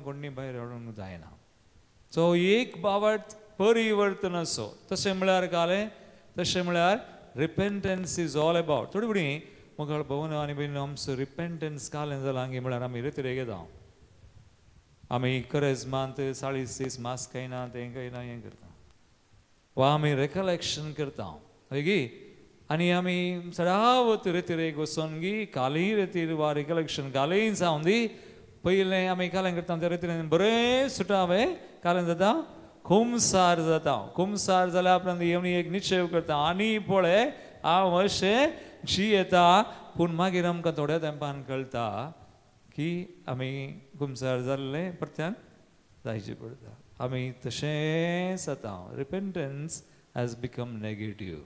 कोणी भायर हाडूंक जायना. सो एक बावट परिवर्तन असो तशें म्हळ्यार घालें तशें म्हळ्यार रिपेंटन्स is all about. थोडी फुडें मुखार भोवन आनी बीन आमचो रिपेंटन्स कालें जालां गी म्हळ्यार आमी रेतिरे घेता आमी करेजमांत 40 दीस मास खायना तें खायना हें करता वा आमी रेकलेक्शन करता हय गी आनी आमी सदावत रेतिरेक वचोन गी कालय रेतीर वा रिकलेक्शन कालय जावन दी पयलें आमी कालें करता त्या रेतिरेन बरें सुटावे कालें जाता कुमसार जाता. कुमसार जाल्या उपरांत येवन एक निश्चय करता आनी पळय हांव अशें जियेता. पूण मागीर आमकां थोड्या तेंपान कळटा की आमी कुमसार जाल्ले परत्यान जायचे पडटा आमी तशेंच जाता. Repentance has become negative.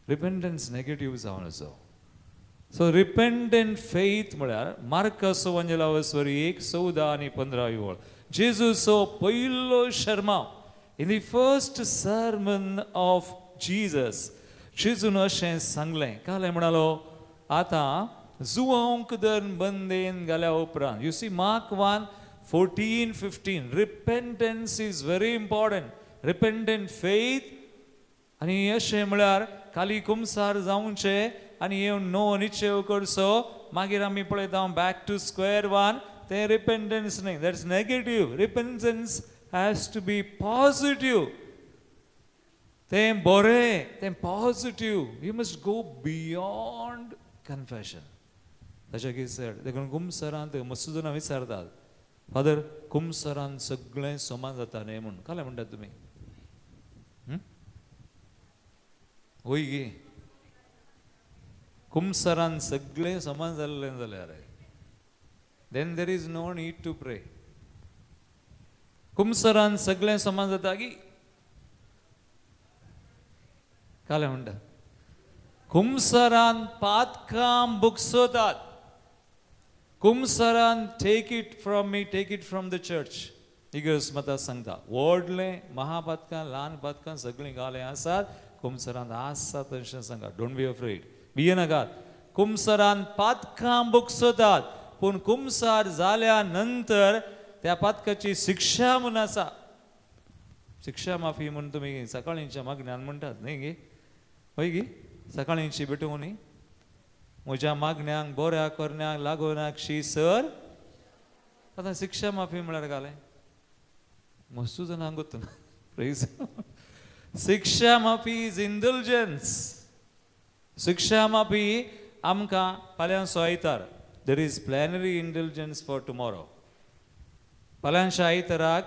Repentance negative जावन आसा. सो रिपेंटंट फेथ म्हळ्यार मार्कस वंजेलावस्वरी 1:14 आनी 15 वळ जेजूचो पयलो शर्मांव in the first sermon of Jesus जेजून अशें सांगलें कालें म्हणालो आतां जुवोंक धरून बंदेन घाल्या उपरांत you see Mark 1:14-15 repentance is very important. Repentant faith आनी अशें म्हळ्यार खाली कुमसार जावचें आनी येवन नो निश्चय करचो मागीर आमी पळयता बॅक टू स्क्वेअर वन तें रिपेंटन्स न्हय. That's negative. Repentance has to be positive. तें बरें तें positive. You must go beyond confession. तशें की सर देखून कुमसरांत मस्त जाणां विचारतात फादर कुमसरान सगळें समान जाता न्हय म्हूण कालें म्हणटात तुमी वय गी कुमसरान सगळें समान जाल्लें जाल्यार then there is no need to pray. कुमसरान सगळें समान जाता की कालें म्हणटा कुमसरान पातकां बुकसतात. कुमसरान take it from me, take it from the church. इगर्ज माता सांगता व्हडलें महापातकां ल्हान पातकां सगळीं गालें आसात कुमसरान आसा तशें सांगा. Don't be afraid, भिये नाकात. कुमसरान पातकां बुकसतात पूण कुमसार जाल्या नंतर त्या पातकाची शिक्षा म्हूण आसा. शिक्षा माफी म्हूण तुमी सकाळींच्या मागण्यान म्हणटात न्हय गी हय गी सकाळींची भेटूं न्ही म्हज्या मागण्यांक बऱ्या करण्यांक लागोनाक शी सर. आतां शिक्षा माफी म्हळ्यार घालें मस्तू जाणांक गोत्तू प्रेज. शिक्षा माफी is indulgence. शिक्षा माफी आमकां फाल्यां आयतार there is plenary indulgence for tomorrow. फाल्यांच्या आयताराक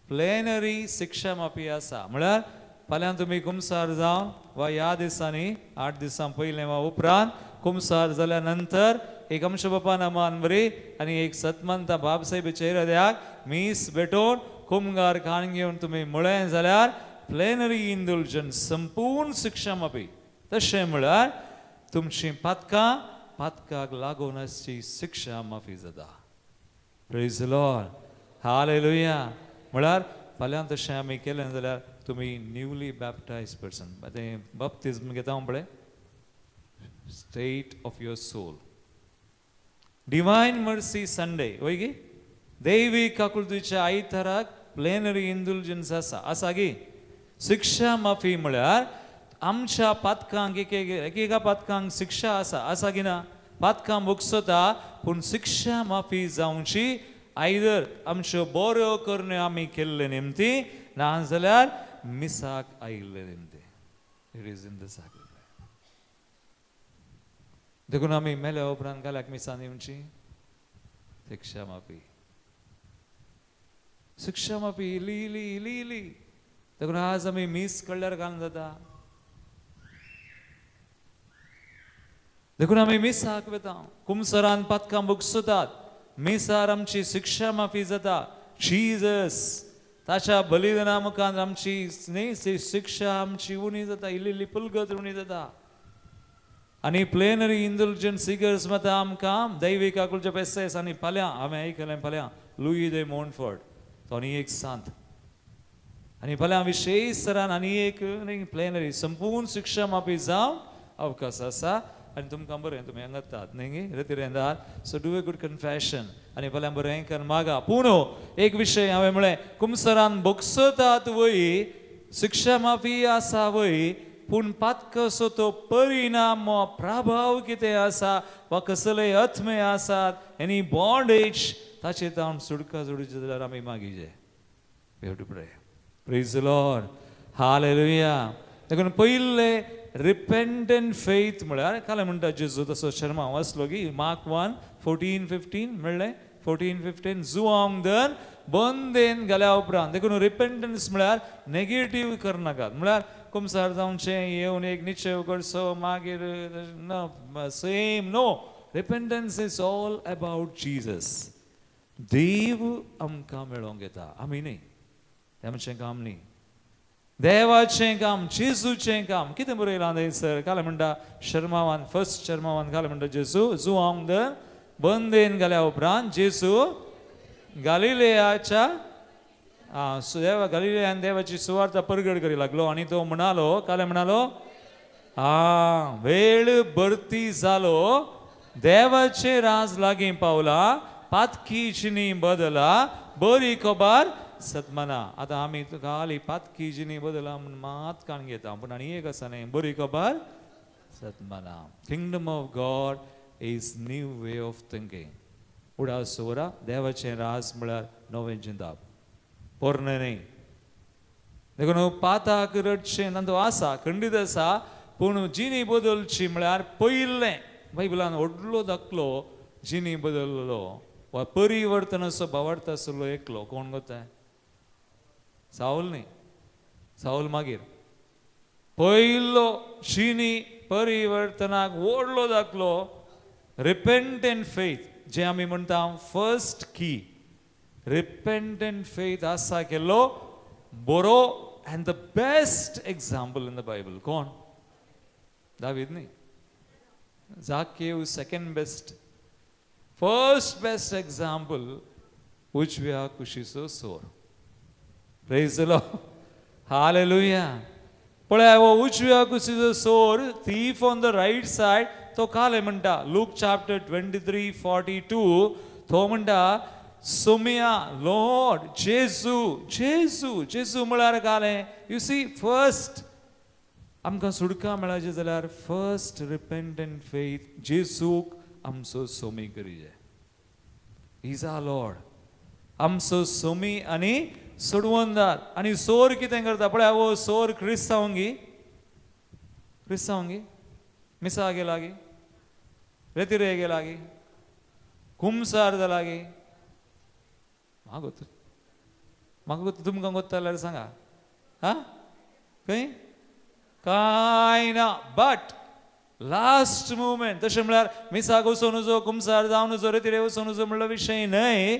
प्लॅनरी शिक्षा माफी आसा म्हळ्यार फाल्यां तुमी कुमसार जावन वा ह्या दिसांनी 8 दिसां पयलें वा उपरांत कुमसार जाल्या नंतर एक आमच्या बापा नामान बरी आनी एक सतमंता बाबसाहेब चेहऱ्याक मीस भेटोवन कुमगार खाण घेवन तुमी म्हळें जाल्यार प्लॅनरी इंडल्जन्स संपूर्ण शिक्षा माफी. तशें म्हळ्यार तुमची पातकां पातकाक लागून आसची शिक्षा माफी जाता. Praise the Lord, hallelujah. म्हळ्यार फाल्यां तशें आमी केलें जाल्यार तुमी न्यूली बॅप्टायज पर्सन तें बाप्तिज्म घेता पळय state of your soul. Divine mercy Sunday वय गी देवी काकुळतीच्या आयताराक प्लेनरी इंडल्जन्स आसा आसा गी. शिक्षा माफी म्हळ्यार आमच्या पातकांक एक एका पातकांक शिक्षा आसा आसा की ना पातकां भोगसता पूण शिक्षा माफी जावची आयदर आमच्यो बऱ्यो करण्यो आमी केल्ले निमती ना जाल्यार मिसाक आयिल्ले निमती. It is in the sacrifice. देखून आमी मेल्या उपरांत काल्याक मिसान येवची शिक्षा माफी. शिक्षा माफी इली इली इली इली. देखून आज आमी मीस कळ्ळ्यार घालून जाता. देखून आमी मिसाक वता कुमसरान पातकां भोगसतात मिसार आमची शिक्षा माफी जाता. जीजस ताच्या बलिदाना मुखार आमची न्ही शिक्षा आमची उणी जाता इल्ली इल्ली पुलगत उणी जाता. आनी प्लेनरी इंडल्जन्स इगर्ज माता आमकां दैवीक आकुलचे पेसेस आनी फाल्यां हांवें आयकलें फाल्यां लुई दे मोंटफर्ट तो आनी एक सांत आनी फाल्यां विशेश सरान आनी एक प्लेनरी संपूर्ण शिक्षा माफी जावंक अवकाश आसा. आनी तुमकां बरें तुमी हांगातात न्ही गी रेतिरेंदार. So do a good confession. आनी फाल्यां बरें कर मागा. पूण एक विशय हांवें म्हळें, कुमसरान भोगसतात वय, शिक्षा माफी आसा वय, पूण पातकसो तो परिणाम वा प्रभाव कितें आसा वा कसले आत्मे आसात एनी बॉन्डेज ताचे तावन सुटका जोडचे जाल्यार आमी मागीचे. We have to pray. Praise the Lord. Hallelujah. देखून पयले रिपेंटंट फेथ म्हळ्यार काल म्हणटा जेजू तसो शर्मा वाचलो की मार्क 1:14-15 म्हणलें 14-15 जुवांक दन बंदेन गेल्या उपरांत. देखून रिपेंटन्स म्हळ्यार नेगेटीव करनाकात, म्हळ्यार कुमसार जावचें येवन एक निश्चय करचो मागीर ना same. No, repentance is all about Jesus. देव आमकां मेळोवंक येता, आमी न्ही. आमचें काम न्ही, देवाचें काम, जेजूचें काम. कितें बरयलां थंयसर? काल म्हणटा शर्मावान, फर्स्ट शर्मावान काल म्हणटा जेजू जुवांक दन बंदेन गेल्या उपरांत जेजू गालिलेयाच्या देवा गालिलेयान देवाची सुवार्ता परगड करी लागलो आनी तो म्हणालो, काल म्हणालो वेळ भरती जालो, देवाचे राज लागीं पावला, पातकी जिनी बदला, बरी खबर सतमना. आतां आमी खाली पातकी जिनी बदला म्हूण मात काण घेता, पूण आनी एक आसा न्ही, बरी खबर सतमना. Kingdom of God is new way of thinking. उडास दवरा, देवाचें राज म्हळ्यार नवें चिंताप, पोरणें न्ही. देखून पाताक रडचें तांचो आसा, खंडीत आसा, पूण जिनी बदलची म्हळ्यार पयलें बायबलान व्हडलो दाखलो जिनी बदललो वा परिवर्तनाचो भावार्थ आसलो एकलो. कोण गोता? सावल न्ही, सावल मागीर पयलो जिनी परिवर्तनाक व्हडलो दाखलो रिपेंटंट फेथ, जे आमी म्हणटा फर्स्ट की रिपेंटंट फेथ आसा केल्लो बरो and the best example in the Bible. कोण? दावीद न्ही, जाकेव second best. First best example उजव्या कुशीचो सोर. Praise the Lord. Hallelujah. पळय हो उजव्या कुशीचो सोर, thief on the right side, तो काले म्हणटा लूक चॅप्टर 23:42, तो म्हणटा सोमिया लॉर्ड जेजू जेजू जेजू म्हळ्यार काले. You see, first आमकां सुटका मेळाची जाल्यार फर्स्ट रिपेंटंट फेथ जेजूक आमचो सोमी करीजे. Is our Lord, आमचो सोमी आनी सोडवंदार. आनी सोर कितें करता पळय, हो सोर क्रिस्तांवगी, क्रिस्तांवगी मिसा गेला गी, रेतिरे गेला गी, कुमसार जाला गी. म्हाका गोत, म्हाका गोत, तुमकां गोत्ता जाल्यार सांगा. हा खंय कांय ना, बट लास्ट मुवमेंट. तशें म्हळ्यार मिसाक वचूं नजो, कुमसार जावं नजो, रेतिरे वचूं नजो म्हणलो विशय न्हय,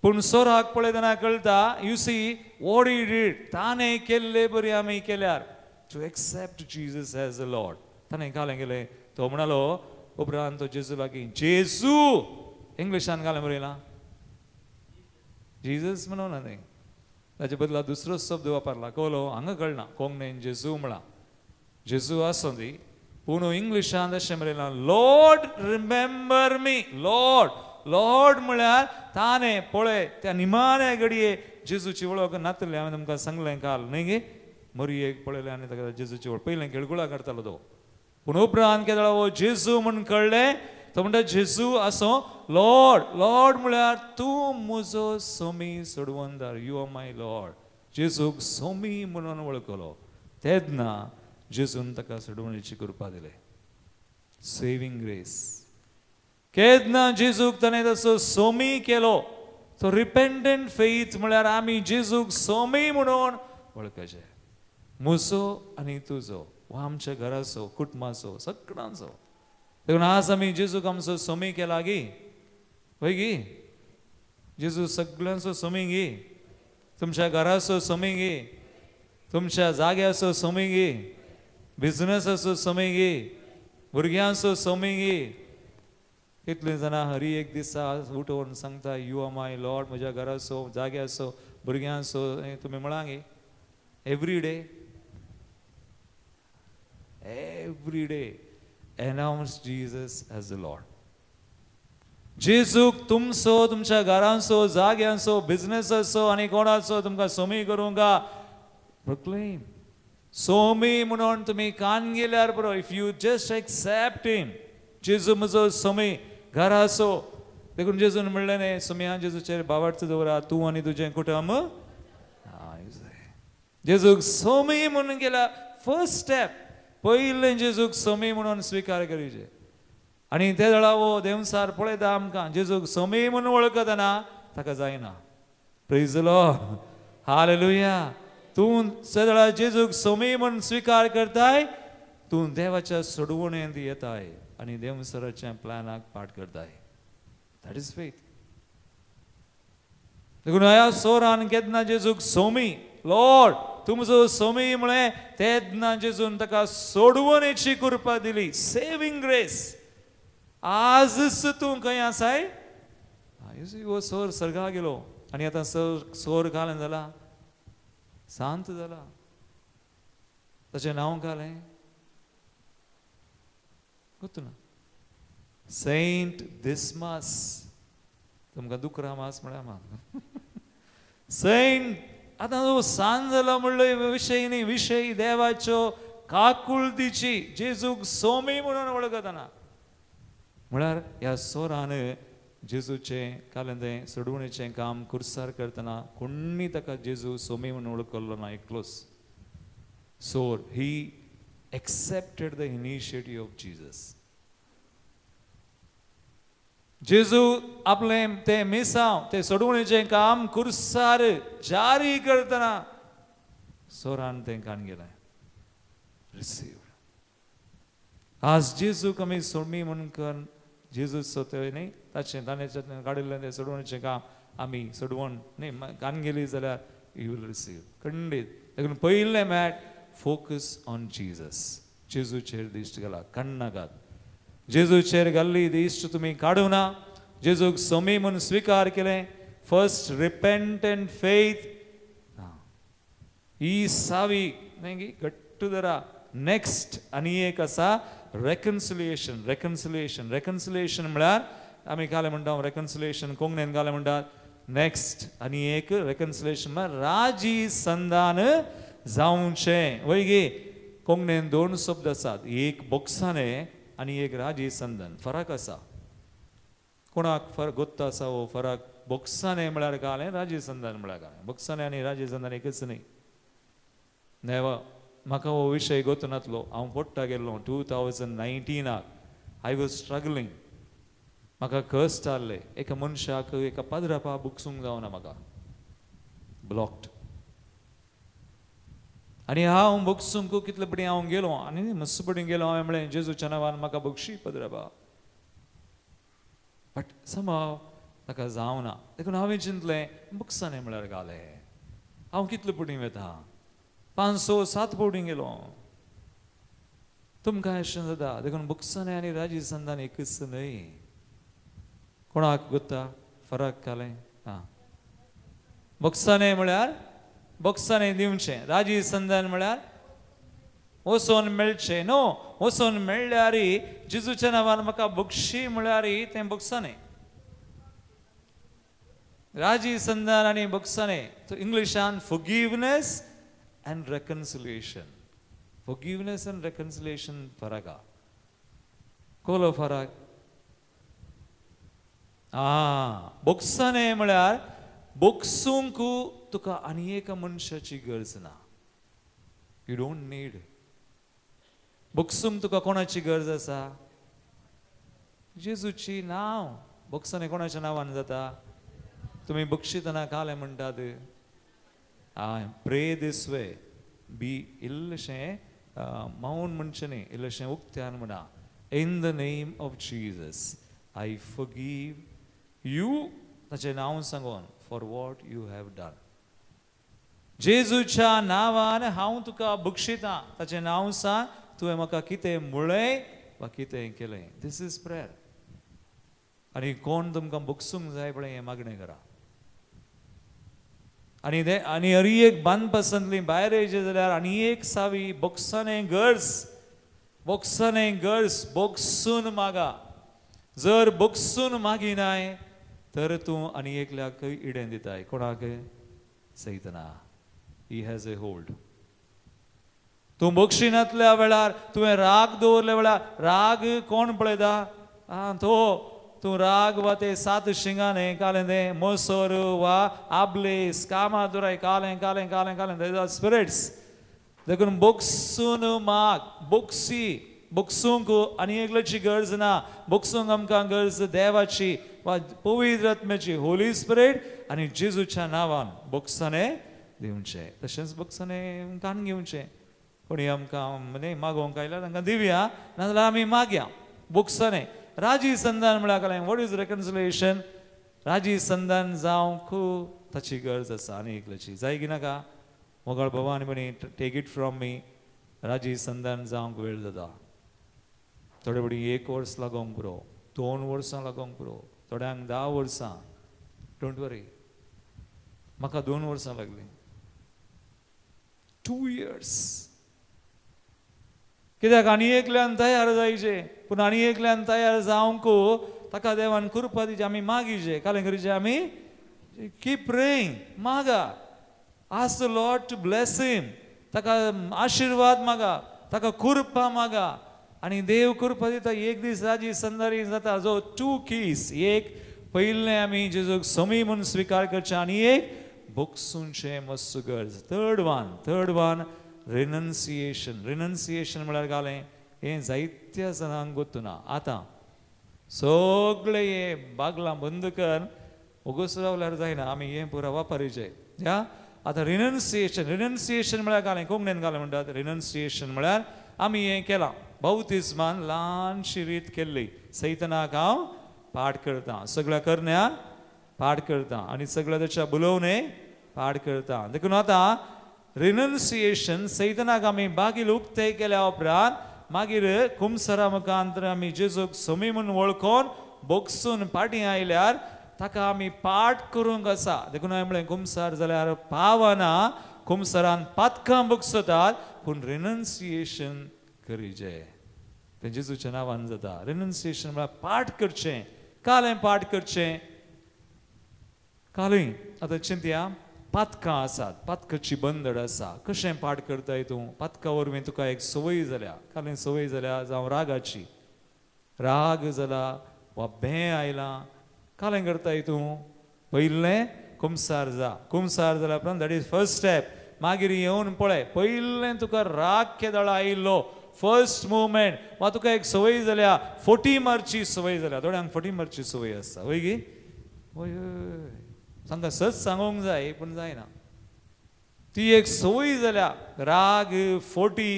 पूण सोराक पळयतना कळटा. You see what he did, ताणें केल्ले बरी आमी केल्यार to accept Jesus as a Lord. ताणें घालें गेलें, तो म्हणालो उपरांत तो जेजू लागीं, जेजू इंग्लिशान घालें बरयलां जिजस म्हणून ना न्ही, ताचे बदला दुसरो शब्द वापरला. कोलो हांगा कळना, कोंकणीन जेजू म्हळां, जेजू आसूं दी, पूण इंग्लिशान अशें बरयलां Lord remember me. Lord, Lord म्हळ्यार ताणें पळय त्या निमाण्या घडये जेजूची वळख नातली. हांवें तुमकां सांगलें काल न्ही गे, मरयेक पळयलें आनी ताका जेजूची वळख पयलें खेळगुळा काडटालो तो, पूण उपरांत कितें जालें, जेजू म्हूण कळ्ळें, तो म्हणटा जेजू आसूं, लॉर्ड लॉर्ड म्हळ्यार तूं म्हजो Somi सोडवंदार, you are my Lord. जेजूक Somi म्हणून वळखलो तेन्ना जेजून ताका सोडवणेची कृपा दिले, सेविंग ग्रेस. केन्ना जेजूक ताणें तसो सोमी केलो, तो रिपेंटंट फेथ म्हळ्यार आमी जेजूक सोमी म्हणून वळखचें, म्हजो आनी तुजो वा आमच्या घराचो, कुटुंबाचो, सगळ्यांचो. देखून आज आमी जेजूक आमचो सोमी केला गी, वय गी? जेजू सगळ्यांचो सोमी गी, तुमच्या घराचो सोमी गी, तुमच्या जाग्याचो सोमी गी, बिजनसाचो सोमी गी, भुरग्यांचो सोमी गी. कितलीं जाणां हरी एक दिसा उठोवन सांगता you are my Lord, म्हज्या घराचो, जाग्याचो, भुरग्यांचो. तुमी म्हळां गे every day, every day announce Jesus as the Lord. जेजूक तुमचो, तुमच्या घरांचो, जाग्यांचो, बिजनेसाचो आनी कोणाचो तुमकां सोमी करूंक प्रोक्लेम. सोमी म्हणून तुमी कान गेल्यार बरो. If you just accept him, जेजू म्हजो सोमी घराचो. देखून जेजून म्हणलें न्ही, सोमयान जेजूचेर भावार्थ दवरा तूं आनी तुजें कुटुंब. जेजूक सोमी म्हणून गेल्या फर्स्ट स्टेप, पयलें जेजूक सोमी म्हणून स्विकार करीचे. आनी ते दळावो देवसार पळयता आमकां जेजूक सोमी म्हणून वळखतना ताका जायना. Praise the Lord, hallelujah. तूं सदळा जेजूक सोमी म्हणून स्विकार करताय, तूं देवाच्या सोडवणेंत येताय आनी देवसराच्या प्लॅनाक पाठ करताय. That is faith. देखून ह्या सोरान केन्ना जेजूक सोमी, लॉर्ड तुमचो सोमी म्हळें, तेन्ना जेजून ताका सोडवणेची कृपा दिली, सेविंग ग्रेस. आजच तूं खंय आसाय? हो सोर सर्गा गेलो आनी आतां सोर घालें जाला, शांत जाला. ताचें नांव घालें ना सेंट दिसमास. तुमकां दुकरा मास म्हळ्यार मा सेंट. आतां तो सांज जाला म्हणलो विशय न्ही, विशय देवाच्यो काकुळतीची. जेजूक सोमी म्हणून वळखतना म्हळ्यार ह्या सोरान जेजूचें कालें तें सोडवणेचें काम कुर्सार करतना कोणी ताका जेजू सोमी म्हणून वळखल्लो ना. एकलोच सोर, he accepted the initiative of Jesus. जेजू आपलें तें मिसांव, तें सोडवणेचें काम कुर्सार जारी करतना सोरान तें कान गेलें, रिसीव्ड. आज जेजूक आमी सोडमी म्हणून कर जेजूचो तें न्ही, ताचें ताणें काडिल्लें तें सोडवणेचें काम आमी सोडवण न्ही कान गेली जाल्यार you will receive खंडीत. देखून पयलें मॅट फोकस ऑन जीजस. जेजूचेर दिश्ट घाला, काडनाकात. जेजूचेर घाल्ली दिश्ट तुमी काडूं ना. जेजूक सोमी म्हूण स्विकार केलें, फर्स्ट रिपेंट एंड फेथ. ही सावी न्ही घट्ट धरा. नेक्स्ट आनी एक आसा रेकन्सिलिएशन. रेकन्सिलिएशन, रेकन्सिलिएशन म्हळ्यार आमी घालें म्हणटा रेकन्सिलिएशन, कोंकणीन घालें म्हणटात. नेक्स्ट आनी एक रेकन्सिलिएशन म्हळ्यार राजी संधान जावचें. वय गे, कोंकणीन दोन शब्द आसात, एक बोक्साने आनी एक राजी संधान. फरक आसा. कोणाक फरक गोत्त आसा हो फरक? बोक्साने म्हळ्यार घालें, राजी संधान म्हळ्यार घालें. बोक्साने आनी राजी संधान एकच न्ही. देवा म्हाका हो विशय गोत नातलो. हांव पोट्टा गेल्लो 2019 I was struggling. म्हाका कश्ट आहले एका मनशाक एका पाद्रापा बुकसूंक जावना म्हाका, ब्लॉक्ड. आनी हांव बगसूंक कितले पटी हांव गेलो आनी मस्त पटी गेलो. हांवें म्हणलें जेजूच्या नांवान म्हाका बगशी पद्रापा, बट समाव ताका जावना. देखून हांवें चिंतलें बगसाने म्हळ्यार घालें. हांव कितले पटी वता, 5, 6, 7 पवटी गेलो. तुमकां अशें जाता. देखून बगसाने आनी राजी संधान एकच न्हय. कोणाक गोत्ता फरक घालें? आं, बगसाने म्हळ्यार बगसाने दिवचें, राजी संधान म्हळ्यार वचोन मेळचें. न्हू, वचोन मेळ्ळ्यार जेजूच्या नांवान म्हाका बक्षी म्हळ्यार तें बगसाने. राजी संधान आनी बगसाने इंग्लिशान forgiveness and reconciliation. Forgiveness and reconciliation फरक आ. कोलो फरक? आं, बगसाने म्हळ्यार बगसूंक तुका आनी एका मनशाची गरज ना. You don't need. बगसूंक तुका कोणाची गरज आसा? जेजूची नांव. बगसाने कोणाच्या नांवान जाता? तुमी बक्षितना कालें म्हणटात, I pray this way. बी इल्लेशें मौन म्हणचें न्ही, इल्लेशें उक्त्यान म्हणा, in the name of Jesus I forgive you. ताचें नांव सांगून, for what you have done. जेजूच्या नांवान हांव तुका बक्षितां. ताचें नांव सांग, तुवें म्हाका कितें म्हळें वा कितें केलें. This is prayer. आनी कोण तुमकां बगसूंक जाय पळय हें मागणें करा. आनी ते आनी हरी एक बांदपासांतली भायर येयचें जाल्यार आनी एक सावी बगसाने गरज, बगसाने गरज, बगसून मागा. जर बगसून मागिनाय तर तूं आनी एकल्याक इडेन दिताय. कोणाक? सैतना. He has a hold. तूं बक्षिनातल्या वेळार, तुवें राग दवरल्या वेळार, राग कोण पळयता? आं तो तूं राग वा ते सात शिंगाने कालें तें मोसोर वा आबलेस कामा दुराय कालें कालें कालें कालें स्पिरिट्स. देखून बगसून माग. बगसी बगसूंक आनी एकल्याची गरज ना. बगसूंक आमकां गरज देवाची वा पवित्र आत्म्याची, होली स्पिरिट आनी जेजूच्या नांवान बगसाने दिवचें. तशेंच बगसाने कान घेवचें. कोणी आमकां न्ही मागोवंक आयल्यार तांकां दिवया, नाजाल्यार आमी मागया बगसाने. राजी संधान म्हळ्यार काय? What is reconciliation? राजी संधान जावंक ताची गरज आसा आनी एकल्याची. जाय की नाका? मोगाळ बाबा आनी म्हणी टेक it from me, राजी संधान जावंक वेळ जाता. थोडे फुडें 1 वर्स लागोंक पुरो, 2 वर्सां लागोंक पुरो, थोड्यांक 10 वर्सां. Don't worry, म्हाका 2 वर्सां लागलीं, 2 years. कित्याक? आनी एकल्यान तयार जायचे. पूण आनी एकल्यान तयार जावंक ताका देवान कृपा दिची. आमी मागीचे कालें करीचे, आमी कीप प्रेइंग, मागा. Ask the Lord to bless him. ताका आशिर्वाद मागा, ताका कृपा मागा आनी देव कृपा दिता. एक दीस राजी संदारी जाता. जो 2 keys, एक पयलें आमी जेजूक समी म्हूण स्विकार करचें आनी एक बगसूंचें मस्त गरज. Third one renunciation. Renunciation म्हळ्यार घालें हें जायत्या जाणांक गोत्तुना. आतां सगळे हे बागलां बंद कर ओगोस रावल्यार जायना, आमी हें पुरा वापरीचें. ह्या आतां रिनन्सिएशन. रिनन्सिएशन म्हळ्यार घालें कोंकणीन घालें म्हणटात. रिनन्सिएशन म्हळ्यार आमी हें केलां, बाउतिज्मान ल्हानशी रीत केल्ली. सैतनाक हांव पाठ करता, सगळ्या करण्या पाठ करता आनी सगळ्या ताच्या बुलोवणे पाठ करता. देखून आतां रिनन्सिएशन, सैतनाक आमी बागील उक्ते केल्या उपरांत मागीर कुमसरा मुखांतर आमी जेजूक समी म्हूण वळखून बगसून पाटी आयल्यार ताका आमी पाठ करूंक आसा. देखून हांवें म्हणलें कुमसार जाल्यार पावना, कुमसरान पातकां बगसतात, पूण रिनन्सिएशन करीजे. तें जेजूच्या नांवान जाता. रिनन्सिएशन म्हळ्यार पाठ करचें. कालें पाठ करचें? कालूय आतां चिंतया, पातकां आसात, पातकाची बंदड आसा. कशें पाठ करताय तूं? पातका वरवीं तुका एक संवय जाल्या. कालें संवय जाल्या? जावं रागाची, राग जाला वा भें आयलां. कालें करताय तूं? पयलें कुमसार जा. कुमसार जाल्या उपरांत that is first step. मागीर येवन पळय, पयलें तुका राग केदळा आयिल्लो, फर्स्ट मुवमेंट, वा तुका एक संवय जाल्या, फटी मारची संवय जाल्या. थोड्यांक फटी मारची संवय आसता, वय गी? वय वय तांकां सच सांगूंक जाय पूण जायना. ती एक संवय जाल्या, राग, फटी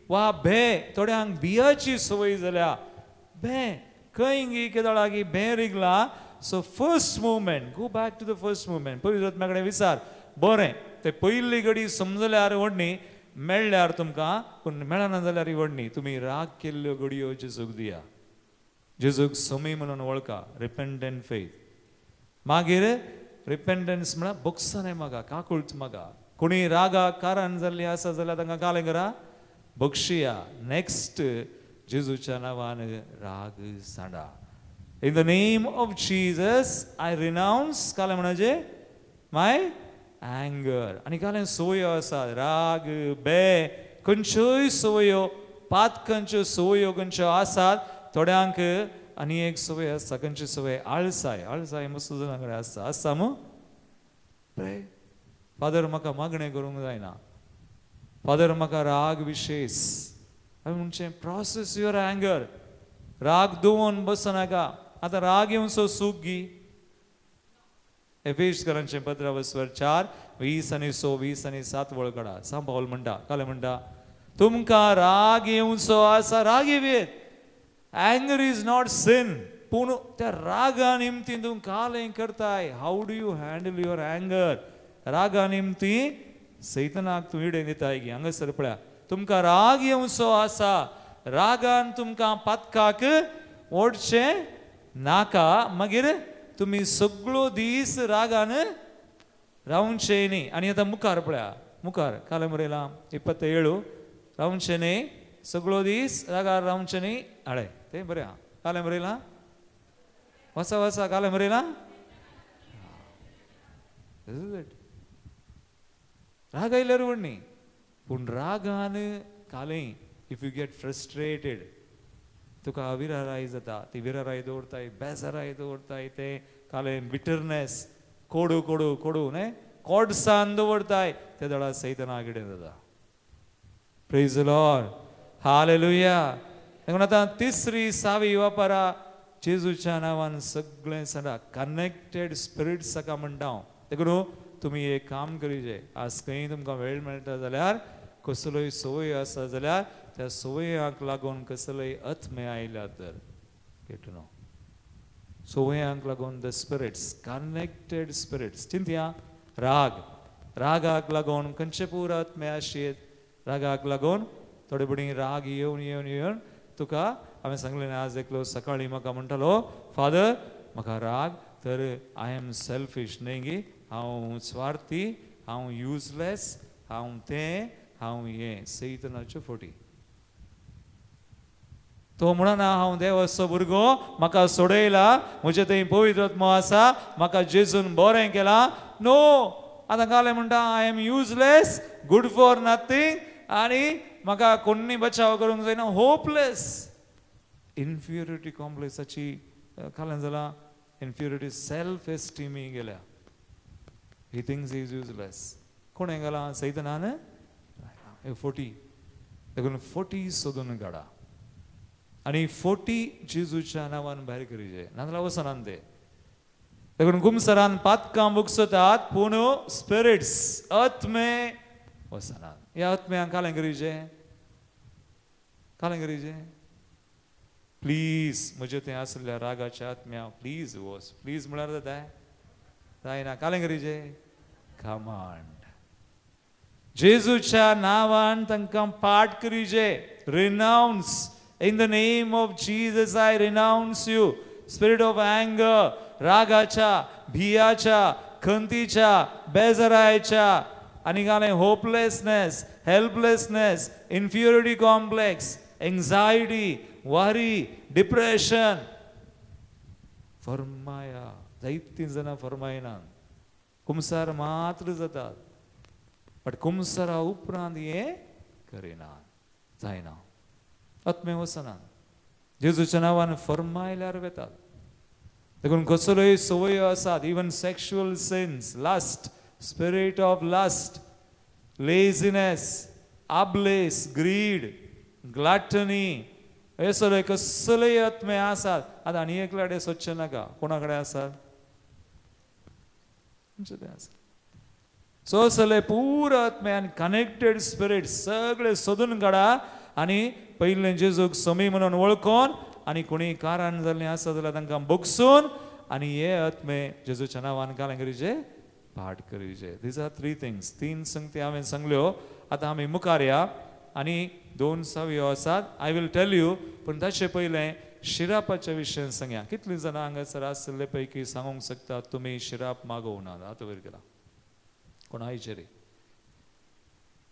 वा भे. थोड्यांक बियाची संवय जाल्या, भे खंय गी केदळा गी भे रिगला. So first movement, go back to the first movement. पयलीं आत्म्या कडेन विचार, बरें ते पयली घडी समजल्यार व्हडणी, मेळ्ळ्यार तुमकां, पूण मेळना जाल्यार व्हडणी. तुमी राग केल्ल्यो घडयो जेजूक दिया, जेजूक समी म्हणून वळखा. Repentant faith. मागीर रिपेंटन्स म्हळ्यार बगसाने मागा, काकुळट मागा. कोणी रागा कारण जाल्ली आसा जाल्यार तांकां कालें करा, बक्षिया. नेक्स्ट जेजूच्या नांवान राग सांडा. In the name of Jesus I renounce कालें म्हणजे my anger. आनी कालें संवयो आसा, राग, बे, खंयच्योय संवयो, पातकांच्यो संवयो खंयच्यो आसात थोड्यांक. आनी एक संवय आसता, खंयची संवय? आळसाय. आळसाय मस्त जाणां कडेन आसता. आसता मू? प्रे फादर म्हाका मागणें करूंक जायना, फादर म्हाका राग विशेश. हांवें म्हणचें प्रोसेस your anger. राग दवरून बसनाका. आतां राग येवचो सूख गी. एफेजकरांचें पत्र 4 20 आनी 6 20 आनी 7 वळकडा सांव पावल म्हणटा, कालें म्हणटा, तुमकां राग येवचो आसा, राग येवयेत. Anger is not sin. पूण त्या रागा निमतीं तूं कालें करताय. How do you handle your anger? रागा निमतीं सैतनाक तूं इडेन दिताय गी. हांगासर पळया, तुमकां राग येवचो आसा, रागान तुमकां पातकाक ओडचें नाका. मागीर तुमी सगळो दीस रागान रावचें न्ही. आनी आतां मुखार पळया, मुखार कालें बरयलां 27, रावचें न्ही सगळो दीस रागार रावचें न्ही. हाडे तें बरें आहा. कालें बरयलां वसा वसा कालें बरयलां. राग आयल्यार व्हड न्ही, पूण रागान कालें if you get frustrated तुका विराराय जाता, ती विराराय दवरताय, बेजाराय दवरताय, तें कालें बिटरनेस कोडू कोडू कोडू न्हय कोडसान दवरताय, ते दळा सैतना कितें जाता. Praise the Lord, hallelujah. देखून आतां तिसरी सावी वापरा जेजूच्या नांवान सगळें सदा कनेक्टेड स्पिरिट्स ताका म्हणटा हांव. देखून तुमी एक काम करीजे, आज खंय तुमकां वेळ मेळटा जाल्यार कसलोय संवय आसा जाल्यार त्या संवयांक लागून कसलोय आत्मे आयल्या तर केटनो संवयांक लागून the spirits connected spirits चिंतया. राग, रागाक लागून खंयचे पूर आत्मे आशिल्ले, रागाक लागून थोडे भुरगीं राग येवन येवन येवन तुका हांवें सांगलें आज एकलो सकाळीं म्हाका म्हणटालो, फादर म्हाका राग तर I am selfish न्हय गी, हांव स्वार्थी, हांव युजलेस, हांव तें, हांव हें, सैतनाच्यो फोटी. तो म्हणना हांव देवाचो भुरगो, म्हाका सोडयला, म्हजें थंय पवित्र आत्मो आसा, म्हाका जेजून बरें केलां. नो, आतां कालें म्हणटा I am useless, good for nothing, आनी म्हाका कोण्णी बचाव करूंक जायना, होपलेस. इन्फिरियोरिटी कॉम्प्लेक्साची कालें जालां, इन्फिरियोरिटी सेल्फ एस्टिमी गेल्या. ही थिंग्स is useless. कोणें घालां? सैतनान फोटी. देखून फोटी सोदून काडा आनी फोटी जेजूच्या नांवान भायर करीजे, नाजाल्यार वचनात ते. देखून कुमसरान पातकां बुकसतात पूण स्पिरिट्स आत्मे वचनात. ह्या आत्म्यांक कालें करीजे, कालें करीजे. प्लीज म्हजें थंय आसल्या रागाच्या आत्म्या प्लीज वच, प्लीज म्हळ्यार जाता जायना. कालें करीजे कमांड जेजूच्या नांवान तांकां पाठ करीजे. Renounce in the name of Jesus, I renounce you. Spirit of anger, रागाच्या, भियाच्या, खंतीच्या, बेजारायच्या, आनी कालें hopelessness, helplessness, inferiority complex, anxiety, worry, depression. फरमाया जायतीं जाणां फरमायना, कुमसार मात्र जातात, बट कुमसारा उपरांत हें करिना, जायना, आत्मे वचना. जेजूच्या नांवान फरमायल्यार वेतात. देखून कसल्योय संवयो आसात, even sexual sins, lust, spirit of lust, laziness, आबलेस, greed, ग्लाटनी, हे सगळे कसलेय आत्मे आसात. आतां आनी एकल्या कडेन सोदचें नाका, कोणा कडेन आसात? आमचे ते आसा. सो सगळे पूर आत्मे आनी कनेक्टेड स्पिरिट सगळे सोदून काडा आनी पयलें जेजूक समी म्हणून वळखून आनी कोणी कारण जाल्लीं आसा जाल्यार तांकां बगसून आनी हे आत्मे जेजूच्या नांवान कालें करीजे, पाठ करीजे. These are three things, तीन संगती हांवें सांगल्यो. आतां आमी मुखार या आनी दोन सावयो आसात, I will tell you. पूण ताचे पयलें शिरापाच्या विशयान सांगया. कितलीं जाणां हांगासर आशिल्ले पैकी सांगूंक शकता तुमी शिराप मागोवना? आतां वयर केला कोणायचेर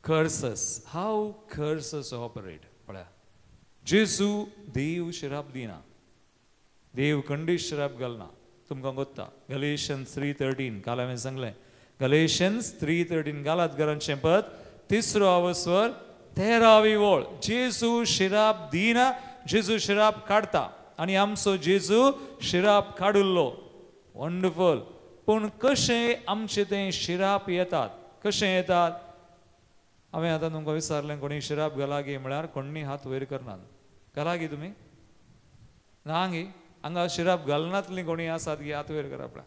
कर्सस, हाव कर्सस ऑपरेट. पळया जेजू देव शिराप दिना, देव कंडीश शिराप घालना. तुमकां गोत्ता गलेशन्स 3:13 काल हांवें सांगलें. गलेशन्स 3:13 गालात घरांचें पद, तिसरो अवस्वर 13वी वळ. जेजू शिराप दिना, जेजू शिराप काडटा आनी आमचो जेजू शिराप काडिल्लो. वंडरफूल. पूण कशें आमचें तें शिराप येतात, कशें येतात? हांवें आतां तुमकां विचारलें कोणी शिराप घाला गी म्हळ्यार कोणी हात वयर करनात. घाला गी तुमी? ना गी? हांगा शिराप घालनातली कोणी आसात गी? हात वयर करा पळय.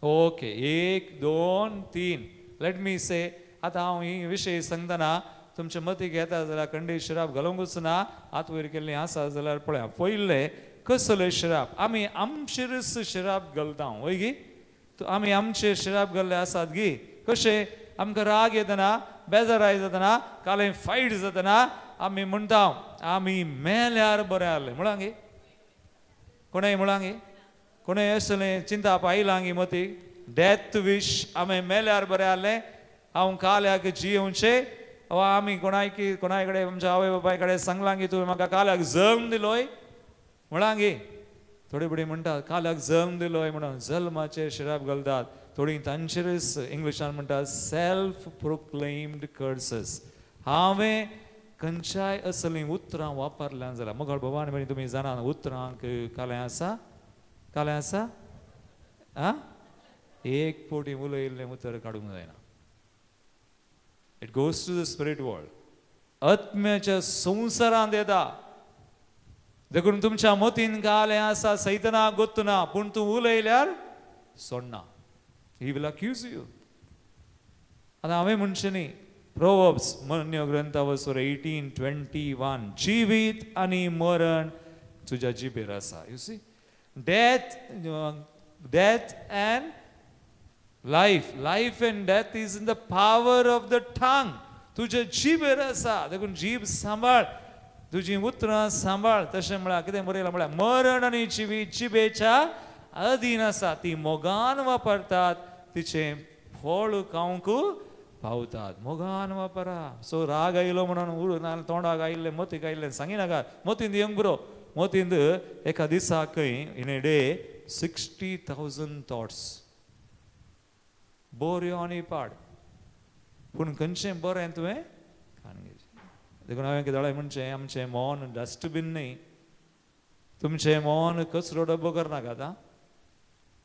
ओके, 1 2 3. Let me से, आतां हांव ही विशय सांगतना तुमचे मतीक येता जाल्यार कंडी शिराप घालूंकच ना, हात वयर केल्ली आसा जाल्यार पळया. पयले कसले शिराप? आमी आमचेरच शिराप घालता वय गी? आमी आमचेर शिराप घाल्ले आसात गी? कशें? आमकां राग येतना, बेजाराय जातना, कालें फायट जातना आमी म्हणटा आमी मेल्यार बरें आहलें म्हळां गी? कोणें म्हळां गी? कोणें असलें चिंताप आयलां गी मतीक? डेथ विश, आमी मेल्यार बरें आहलें, हांव काल्याक जियोवचें. वा आमी कोणायकी कोणाय कडेन आमच्या आवय बापाय कडेन सांगलां की तुवें म्हाका काल्याक जल्म दिलोय म्हळां गी? थोडे भुरगीं म्हणटात काल्याक जल्म दिलो म्हणून जल्माचेर शिराप घालतात. थोडीं तांचेरच इंग्लिशान म्हणटात सेल्फ प्रोक्लेम्ड कर्सेस. हांवें खंयच्याय असलीं उतरां वापरल्यां जाल्यार मोगाळ भोवान भयणी तुमी जाणा उतरांक कालें आसा, कालें आसा आं, एक फावटी उलयल्लें उतर काडूंक जायना. It goes to the spirit world. आत्म्याच्या संवसारांत येता. देखून तुमच्या मतीन कालें आसा सैतना गोत्तना, पूण तूं उलयल्यार सोडना. He will accuse you. आतां हांवें म्हणचें न्ही, प्रोवर्ब्स मन्य ग्रंथावसर 18:21, जिवीत आनी मरण तुज्या जिबेर आसा. You see, death, death and life, life and death is in the power of the tongue. तुजे जिबेर आसा. देखून जीब सांबाळ, तुजी उतरां सांबाळ. तशें म्हळ्यार कितें बरयलां म्हळ्यार मरण आनी जिवीत जिबेच्या अधीन आसा. ती मोगान वापरतात तिचें फळ खावंक पावतात. मोगान वापरा. सो राग आयलो म्हणून उर ना तोंडाक आयिल्लें मतीक आयिल्लें सांगिनाका. मतींत येवंक बरो. मतींत एका दिसाक in a day 60,000 thoughts. बऱ्यो आनी पाड, पूण खंयचें बरें तुवें खाण घेवचें. देखून हांवें कितें म्हणचें, आमचें मन डस्टबीन न्ही, तुमचें मन कचरो डब्बो करनाका आतां.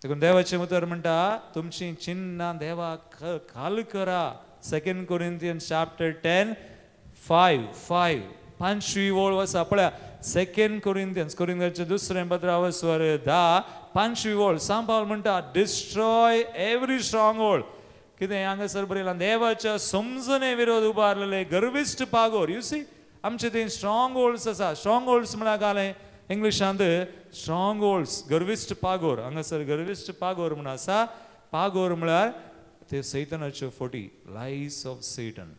देखून देवाचें उतर म्हणटा तुमचीं चिन्नां देवाक खाल करा. 2 Corinthians chapter 10:5 पांचवी वळ आसा. पळया 2 Corinthians, कोरिंथांचें दुसरें पत्रावस्वर 10 पांचवी वळ. सांत पावल म्हणटा डिस्ट्रॉय एवरी स्ट्रॉंग होल्ड. कितें हांगासर बरयलां, देवाच्या समजणे विरोध उबारलेले गर्विश्ट पागोर. You see, आमचे ते स्ट्रॉंग होल्ड्स आसा. स्ट्रॉंग होल्ड्स म्हळ्यार घालें इंग्लिशांत स्ट्रॉंग होल्ड्स, गर्विश्ट पागोर. हांगासर गर्विश्ट पागोर म्हूण आसा. पागोर म्हळ्यार ते सैतानाच्यो फोटी, लायस ऑफ सैटन.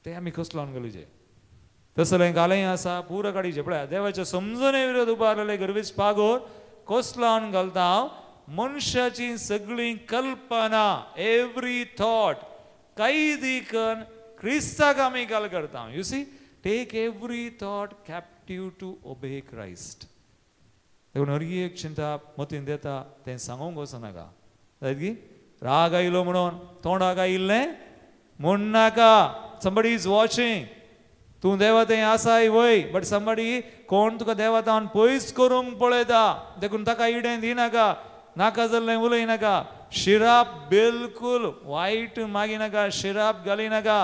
ते आमी कसलोन घालुचे. तसलें घालें आसा पुरो काडीचें. पळया देवाच्या समजणे विरोध उबारलेले गर्विश्ट पागोर कोसलावन घालता हांव मनशाची सगळी कल्पना, एवरी थॉट कैदी कन क्रिस्ताक आमी घाल करता. You see, take every thought captive to obey Christ. देखून हर एक चिंता मतीन येता तें सांगूंक वचनाका. जायत की राग आयलो म्हणून तोंडाक आयिल्लें म्हणनाका. Somebody is watching. तूं देवा थंय आसाय वय, बट समबडी कोण तुका देवातान पयस करूंक पळयता. देखून ताका इडें दिनाका, नाका जाल्लें उलयनाका. शिराप बिलकूल वायट मागिनाका, शिराप घालिनाका.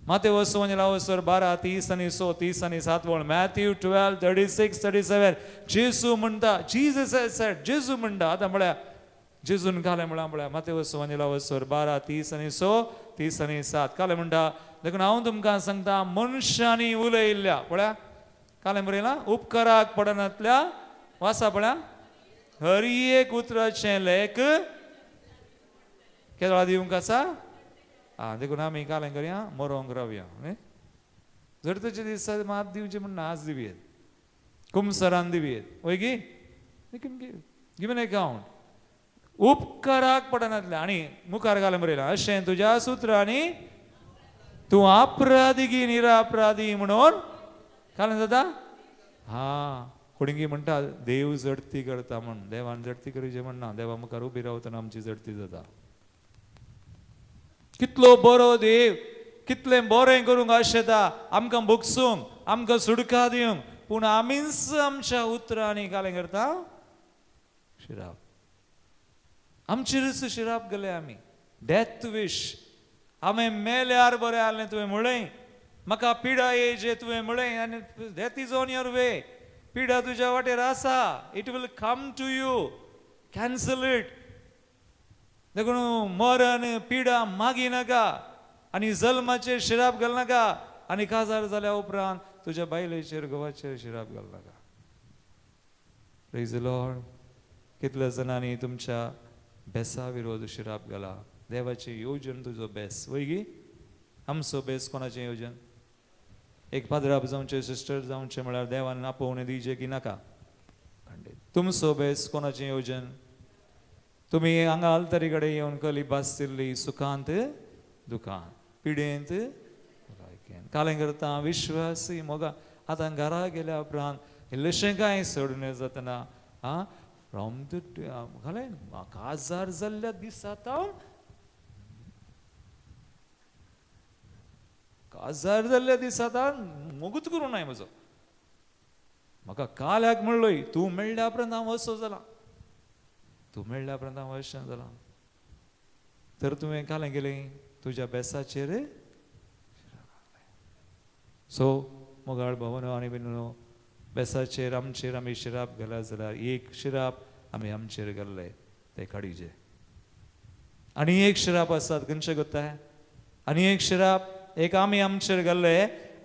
माते वसवंजलावसर 12:30 आनी 6, 30 आनी 7 वळ. मॅथ्यू 12:36, 37. जेजू म्हणटा, जीजस हॅज सेड, जेजू म्हणटा. आतां म्हळ्यार जेजून कालें म्हळ्यार म्हळ्यार माते वसवंजलावसर 12:30 आनी 6, 30 आनी 7 कालें म्हणटा. देखून हांव तुमकां सांगता मनशांनी उलयल्ल्या, पळया कालें बरयलां, उपकाराक पडनातल्या वासा पळया हर एक उतराचें लेख केदळा दिवंक आसा. आं, देखून आमी कालें करया, मरोंक रावया. जर तुजे दिसा मात दिवचें म्हण आज दिवयेत, कुमसरान दिवयेत, वय गी give an account. उपकाराक पडनातलें. आनी मुखार घालें बरयलां अशें तुज्या सुत्रांनी तूं अपराधी गी निरापराधी म्हणून कालें जाता. हां, कोणीगी म्हणटा देव जडती करता म्हण. देवान जडती करूचे म्हणना, देवा मुखार उबी रावतना आमची जडती जाता. कितलो बरो देव, कितलें बरें करूंक आशेता, आमकां भोगसूंक, आमकां सुटका दिवंक, पूण आमीच आमच्या उतरांनी कालें करता शिराप. आमचेरच शिराप गेले आमी. डेथ विश. हांवें मेल्यार बरें आहलें तुवें म्हळें, म्हाका पिडा येयचे तुवें म्हळें, आनी death is on your way. पिडा तुज्या वाटेर आसा, it will come to you, cancel it. देखून मरण पिडा मागिनाका आनी जल्माचेर शिराप घालनाका आनी काजार जाल्या उपरांत तुज्या बायलेचेर घोवाचेर शिराप घालनाका. Praise the Lord. कितल्या जाणांनी तुमच्या बेसा विरोध शिराप घाला. देवाचें योजन तुजो बेस, वय गी? आमचो बेस कोणाचें योजन? एक पाद्राप जावचें, सिस्टर जावचें म्हळ्यार देवान आपोवणें दिवचें की नाका? खंडीत. तुमचो बेस कोणाचें योजन? तुमी हांगा आल्तरी कडेन येवन कली बासतिल्ली सुखांत दुखांत पिडेंत कालें करता विश्वासी मोगा. आतां घरा गेल्या उपरांत इल्लेशें कांय सोडून जातना आं फ्रॉम the घालें काजार जाल्ल्या दिसा तावन काजार जाल्ल्या दिसा तावन मोगूच करूं नाय म्हजो. म्हाका काल्याक म्हणलोय तूं मेळ्ळ्या उपरांत हांव असो जालां, तूं मेळ्ळ्या उपरांत हांव अशें जालां. तर तुवें कालें गेलें तुज्या बेसाचेर. सो मोगाळ भवनो आनी बिनो बेसाचेर आमचेर आमी शिराप घाल्या जाल्यार एक शिराप आमी आमचेर घाल्ले ते काडीचे. आनी एक शिराप आसात खंयचे गोत्ताय, आनी एक शिराप एक आमी आमचेर घाल्ले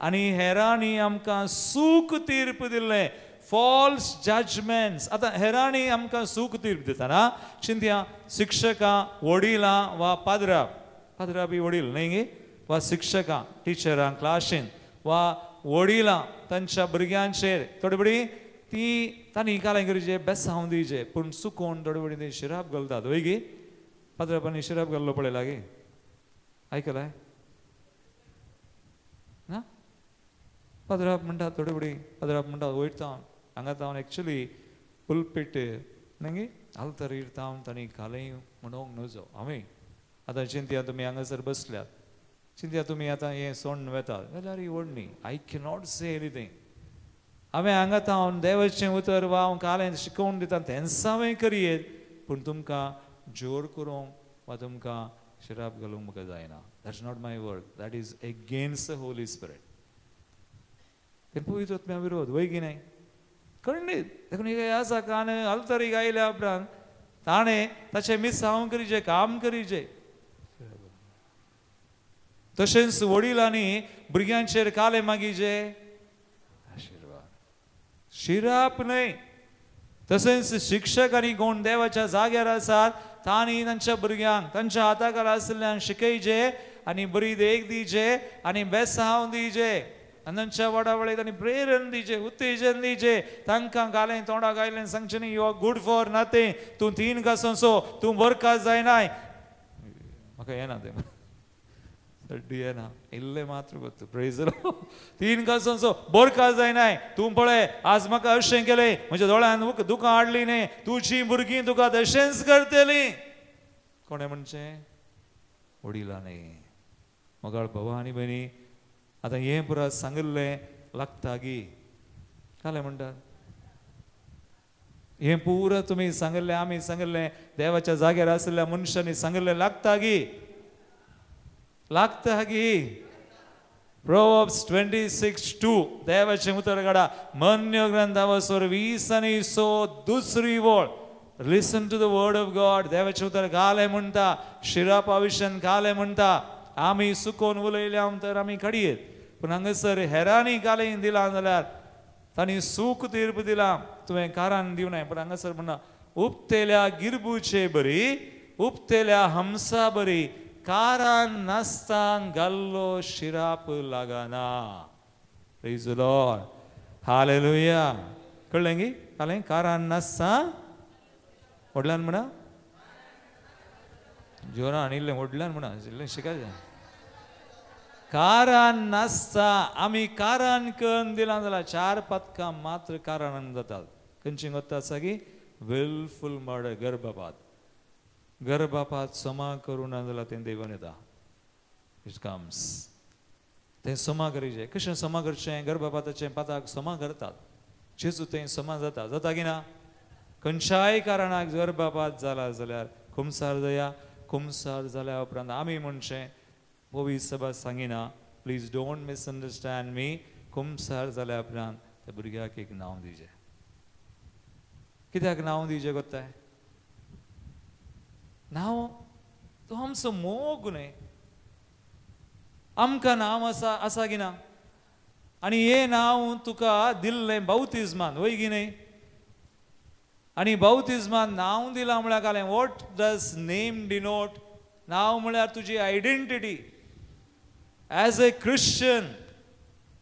आनी हेरांनी आमकां सूख तीर्प दिल्ले, फॉल्स जजमेंट्स. आतां हेरांनी आमकां सूख तीर्प दितना चिंतया शिक्षकां, वडिलां वा पाद्रा, पाद्रा बी वडील न्हय गे, वा शिक्षकां टिचरां क्लासीन वा वडिलां तांच्या भुरग्यांचेर थोडे बडी ती तांणी कालें करचे बेसांव दिवचे, पूण चुकोवन थोडे बडी ती शिराप घालतात वय गे. पाद्रापांनी शिराप घाल्लो पळयला गे, आयकलाय ना? पाद्राप म्हणटा थोडे बडी पाद्राप म्हणटा वयता हांगा तावन एक्चुली पुलपीट न्हय आल्तर इरता तांणी कालें म्हणूंक नजो. हांवें आतां चिंतया तुमी हांगासर बसल्यात, चिंतया तुमी आतां हें सोडून वेतात जाल्यार ही व्हडली I cannot say anything. हांवें हांगा तावन देवाचें उतर वा हांव कालें शिकोवन दिता तेंच हांवें करयेत, पूण तुमकां जोर करूंक वा तुमकां शिराप घालूंक म्हाका जायना. That's not my work, that is against the Holy Spirit. तें पवित्र आत्म्या विरोध वय की न्हय खंडीत. देखून एक आसा कान आल्तरीक आयल्या उपरांत ताणें ताचें मिसांव करीचें काम करीचें. तशेंच वडिलांनी भुरग्यांचेर काले मागीचे आशिर्वाद, शिराप न्हय. तशेंच शिक्षकांनी कोण देवाच्या जाग्यार आसात तांणी तांच्या भुरग्यांक तांच्या हाताखाला आशिल्ल्यांक शिकयचे आनी बरी देख दिवचे आनी बेसांव दिवचे आनी तांच्या वाडावळीक तांणी प्रेरण दिवचें, उत्तेजन दिवचें. तांकां घालें तोंडाक आयलें सांगचें न्ही you are good for nothing, तूं तीन कासो तूं बरखास्त जायनाय. म्हाका येना तें सड्डी येना इल्लें मात्र गोत्तु प्रेज तीन कासो बोरखास्त जायनाय, तूं पळय आज म्हाका अशें केलें, म्हज्या दोळ्यान दुकां हाडली न्ही, तुजी भुरगीं तुका तशेंच करतलीं. कोणें म्हणचें? वडिलांनी. मोगाळ भावा आनी भयणी, आतां हें पुरा सांगिल्लें लागता गी कालें म्हणटात हें पुरा तुमी सांगिल्लें आमी सांगिल्लें देवाच्या जाग्यार आशिल्ल्या मनशांनी सांगिल्लें लागता गी, लागता गी. प्रोवर्ब्स 26:2 देवाचें उतर काडा, मन्य ग्रंथावसर 20:6 दुसरी वळ. Listen to the word of God. देवाचें उतर घालें म्हणटा, शिरापा विशयान घालें म्हणटा. आमी सुकोवन उलयल्या तर आमी काडयेत, पूण हांगासर हेरांनी घालें दिलां जाल्यार तांणी सूख तीर्प दिलां तुवें कारान दिवनाय. पूण हांगासर म्हणटा उपतेल्या गिरबूचे बरी उपतेल्या हमसा बरी कारान नासतां घाल्लो शिराप लागना. Praise the Lord, hallelujah. कळ्ळें गी? कळ्ळें? कारान नासतां व्हडल्यान म्हणा, जोरान इल्लें व्हडल्यान म्हणा, इल्लें शिकायचें. कारान नासता आमी कारान करून दिलां जाल्यार 4 पातकां मात्र कारान जातात. खंयची गोत्ता आसा की विलफूल मर्डर, गर्भपात. गर्भपात समा करूं ना जाल्यार तें देवन येता, it comes. तें समा करीचें. कशें समा करचें? गर्भपाताचें पाताक समा करतात, जेजू तें समा जाता, जाता की ना? खंयच्याय कारणाक गर्भपात जाला जाल्यार कुमसार जाया. कुमसार जाल्या उपरांत आमी म्हणचें पवी सभा सांगिना, प्लीज don't misunderstand मी. कुमसार जाल्या उपरांत त्या भुरग्याक एक नांव दिवचें. कित्याक नांव दिवचें कोत्ताय? नांव तो आमचो मोग न्हय, आमकां नांव आसा, आसा की ना? आनी हें नांव तुका दिल्लें बाउतिज्मान वय की न्हय? आनी बाउतिज्मान नांव दिलां म्हळ्यार कालें what does name denote? नांव म्हळ्यार तुजी आयडेंटिटी एज ए क्रिश्चन,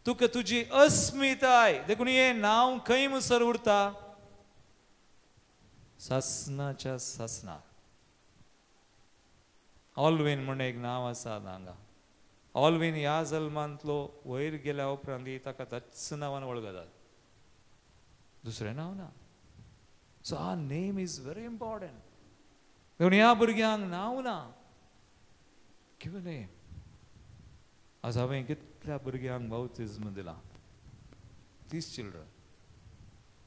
तुका तुजी अस्मिताय. देखून हें नांव खंय मुसर उरता? सासनाच्या सासनाक. ऑलवीन म्हण एक नांव आसा हांगा. ऑलवीन ह्या जल्मांतलो वयर गेल्या उपरांत ताका त्याच नांवान वळखतात. दुसरें नांव ना. So our name is very important. देखून ह्या भुरग्यांक नांव ना, गिव अ नेम. आज हांवें कितल्या भुरग्यांक बाप्तिज्म दिला, 30 चिल्ड्रन,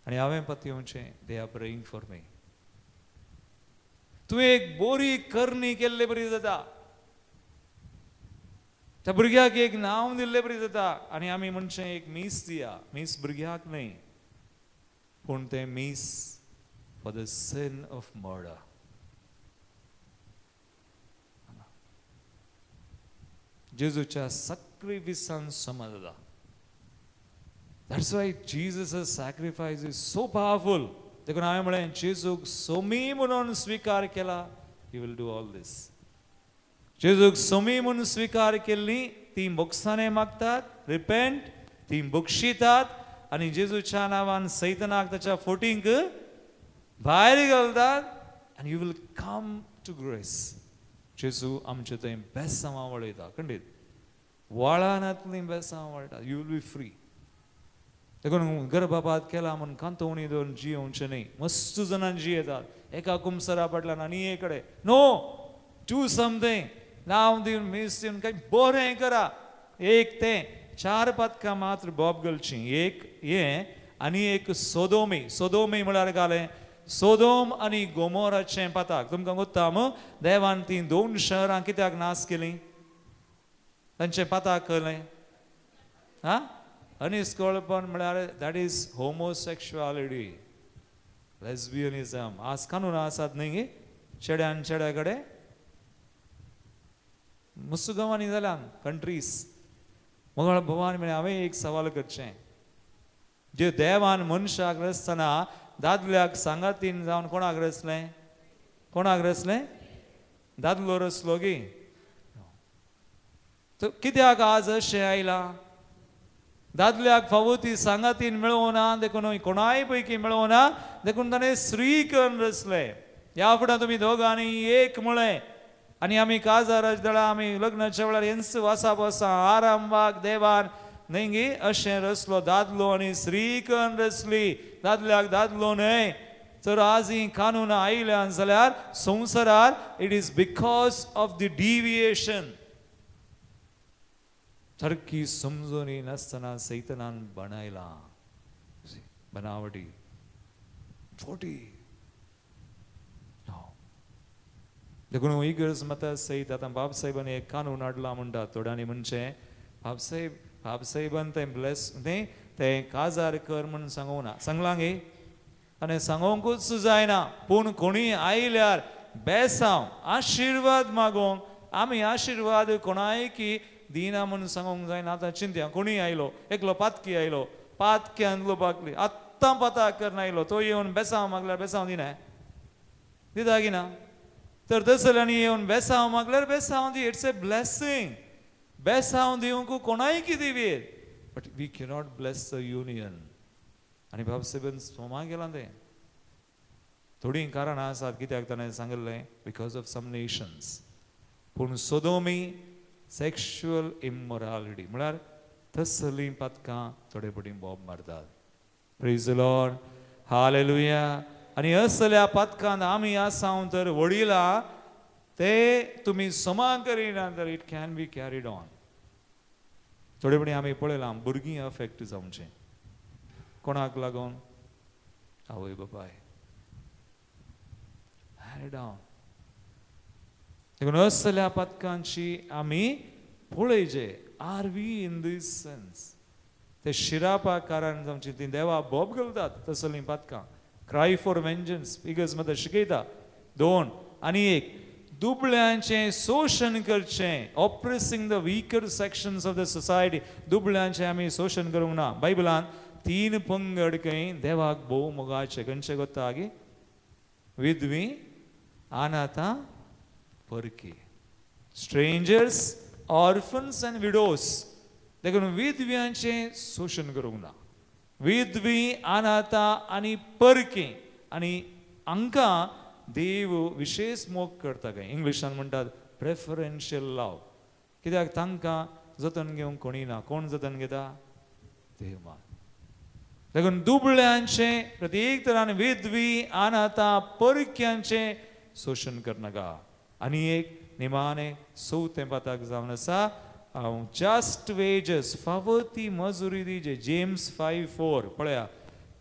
आनी हांवें पत्योवचें they are praying for me. तुवें एक बोरी करणी केल्ले बरी जाता, त्या भुरग्याक एक नांव दिल्ले बरी जाता. आनी आमी म्हणचें एक मीस दिया, मीस भुरग्याक न्हय, पूण तें मीस for the sin of murder. जेजूच्या sacrifice समजता. That's why Jesus' sacrifice is so powerful. देखून हांवें म्हळें जेजूक सोमी म्हणून स्विकार केला, he will do all this. जेजूक Somi म्हणून स्विकार केल्ली ती बोगसाणे मागतात, रिपेंट, ती बक्षितात आनी जेजूच्या नांवान सैतनाक ताच्या फोटींक भायर घालतात आनी you will come to grace. जेजू आमचे थंय बेसांवां वळयता, खंडीत वाळानांतलीं बेसांवां वळटा, you will be free. देखून गर्भपात केला म्हूण कांतोवणी दवरून जियोवचें न्हय. मस्त जाणां जियेतात एका कुमसरा फाटल्यान आनी एक कडेन. No, do something. नांव दिवन मीस दिवन कांय बरें करा. एक तें 4 पातकां मात्र बोब घालचीं, एक हें आनी एक सोदोमी. सोदोमी म्हळ्यार घालें सोदोम आनी गोमोराचें पाताक. तुमकां गोत्ता मू देवान तीं 2 शहरां कित्याक नाश केलीं? तांचें पाताक कळ्ळें आं. अनिस्कळपण म्हळ्यार that is homosexuality, lesbianism. आज कानून आसात न्ही गे चेड्यान चेड्या कडेन मस्त गांवांनी जाल्या कंट्रीज. मगळ भोवान म्हळ्यार हांवें एक सवाल करचें, जे देवान मनशाक रचतना दादल्याक सांगातीन जावन कोणाक रचलें? कोणाक रचलें? दादलो रचलो गी. कित्याक आज अशें आयलां? दादल्याक फावो ती सांगातीन मेळोवना, देखून कोणाय पैकी मेळोवना, देखून ताणें स्त्री करून रचलें. ह्या फुडें तुमी दोगांनी एक म्हळें आनी आमी काजाराच्या दळा आमी लग्नाच्या वेळार हेंच वासा बसा आरंभाक देवान न्ही गी अशें रचलो, दादलो आनी स्त्री करून रचली, दादल्याक दादलो न्हय. तर आज ही कानून आयल्यान जाल्यार संवसारार it is because of the deviation. सारकी समजून नासतना सैतनान बनायला बनावटी फोटी. देखून इगर्ज माता सयत आतां बाबसाहेबान एक कानून हाडला म्हणटा थोड्यांनी, म्हणचें बाबसाहेब बाबसाहेबान तें ब्लेस न्ही तें काजार कर म्हूण सांगूंक ना, सांगलां गे आनी सांगोंकूच जायना. पूण कोणूय आयल्यार बेसांव आशिर्वाद मागोंक आमी आशिर्वाद कोणाय की दिना म्हूण सांगूंक जायना. आतां चिंत्या कोणूय आयलो, एकलो पातकी आयलो, पातक्यांतलो पाकली आत्तां पाताक करना आयलो, तो येवन बेसांव मागल्यार बेसांव दिना, दिता की ना? तर तसल्यांनी येवन बेसांव मागल्यार बेसांव दी, it's a blessing. बेसांव दिवंक कोणाय की दिवयेत, but we cannot bless the union. आनी बाबसाहेबान सोमा केलां तें. थोडीं कारणां आसात कित्याक ताणें सांगिल्लें, because of some nations. पूण सोदोमी सेक्शुअल इमोरालिटी म्हळ्यार तसलीं पातकां थोडे फावटी बोब मारतात. Praise the Lord, hallelujah. आनी असल्या पातकांत आमी आसा तर वडिला ते तुमी समा करिना तर it can be carried on. थोडे फावटी आमी पळयलां भुरगीं अफेक्ट जावचें कोणाक लागून? आवय बापाय डावन. देखून असल्या पातकांची आमी पळयचे, are we in this sense. ते शिरापा कारण जावची ती देवा बोब घालतात तसलीं पातकां. क्राय फॉर वेंजन्स इगर्ज मात शिकयता. 2 आनी 1 दुबळ्यांचें शोशण करचें, oppressing the weaker sections of the society. दुबळ्यांचें आमी शोशण करूंक ना. बायबलान 3 पंगड खंय देवाक भोव मोगाचे, खंयचे गोत्ता गी? विधवी, अनाथां, परकी, स्ट्रेंजर्स, ऑर्फन्स आनी विडोज. देखून विधव्यांचें शोशण करूंक ना. विधवी, अनाथां आनी परकी, आनी हांकां देव विशेष मोग करता. काय इंग्लिशान म्हणटात प्रेफरन्शियल लव. कित्याक तांकां जतन घेवंक कोणी ना. कोण जतन घेता? देव मान. देखून दुबळ्यांचें प्रत्येक तरान विधवी अनाथा परक्यांचें शोशण करनाका. आनी एक निमाणें चवथें पाताक जावन आसा जस्ट वेजस, फावो ती मजुरी दिजे. जेम्स 5:4 पळया,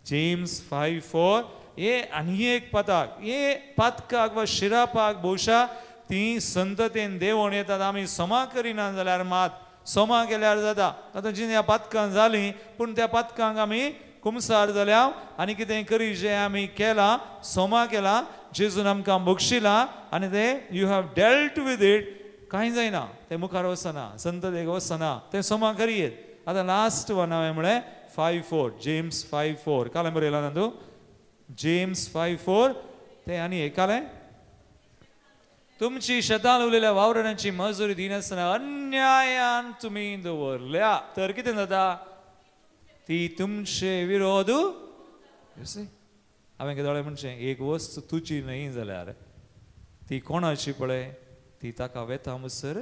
जेम्स 5:4 हे आनी एक पताक, हे पातकाक वा शिरापाक भोवशा ती संततेन देवण येतात. आमी समा करिना जाल्यार मात समा केल्यार जाता. आतां जी ह्या पातकां जालीं पूण त्या पातकांक आमी कुमसार जाल्या आनी कितें करी जें आमी केलां समा केलां, जेजून आमकां बक्षिलां आनी तें you have dealt with it, कांय जायना, तें मुखार वचना, संततेक वचना, तें समा करयेत. आतां लास्ट वन हांवें म्हळें 5:4, जेम्स 5:4 कालें बरयलां तातूंत जेम्स 5:4 तें आनी एकालें तुमची शेतान उरलेल्या वावराड्यांची मजुरी दिनासतना अन्यायान तुमी दवरल्या तर कितें जाता, ती तुमचे विरोध. हांवें कितें म्हणचें, एक वस्त तुजी न्हय जाल्यार ती कोणाची पळय ती ताका वेता म्हणसर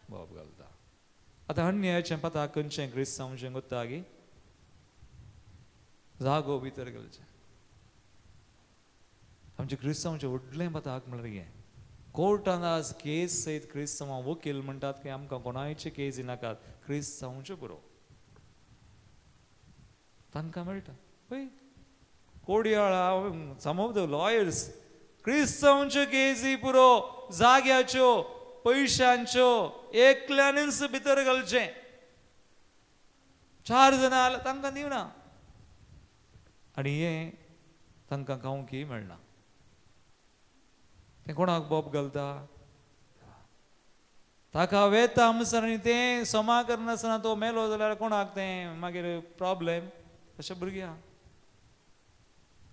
बोब घालता. आतां अन्यायाचें पता खंयचें क्रिस्तांवचें गोत्ता गी जागो भितर घालचें. आमचें क्रिस्तांवचें व्हडलें पताक म्हणल्यार हें कोर्टान आज केस सयत क्रिस्तांव वकील म्हणटात की आमकां कोणायचे केसी नाकात, क्रिस्तांवच्यो पुरो तांकां मेळटा. पळय कोडयाळा सम ऑफ the lawyers क्रिस्तांवच्यो केसी पुरो, जाग्याच्यो पयशांच्यो एकल्यानूच भितर घालचें. 4 जाणां जाल्यार तांकां दिवना आनी हें तांकां खावंकय मेळना. तें कोणाक बोब घालता, ताका वेता म्हणसर आनी तें समा करनासतना तो मेलो जाल्यार कोणाक तें मागीर प्रॉब्लेम. अशें भुरग्यांक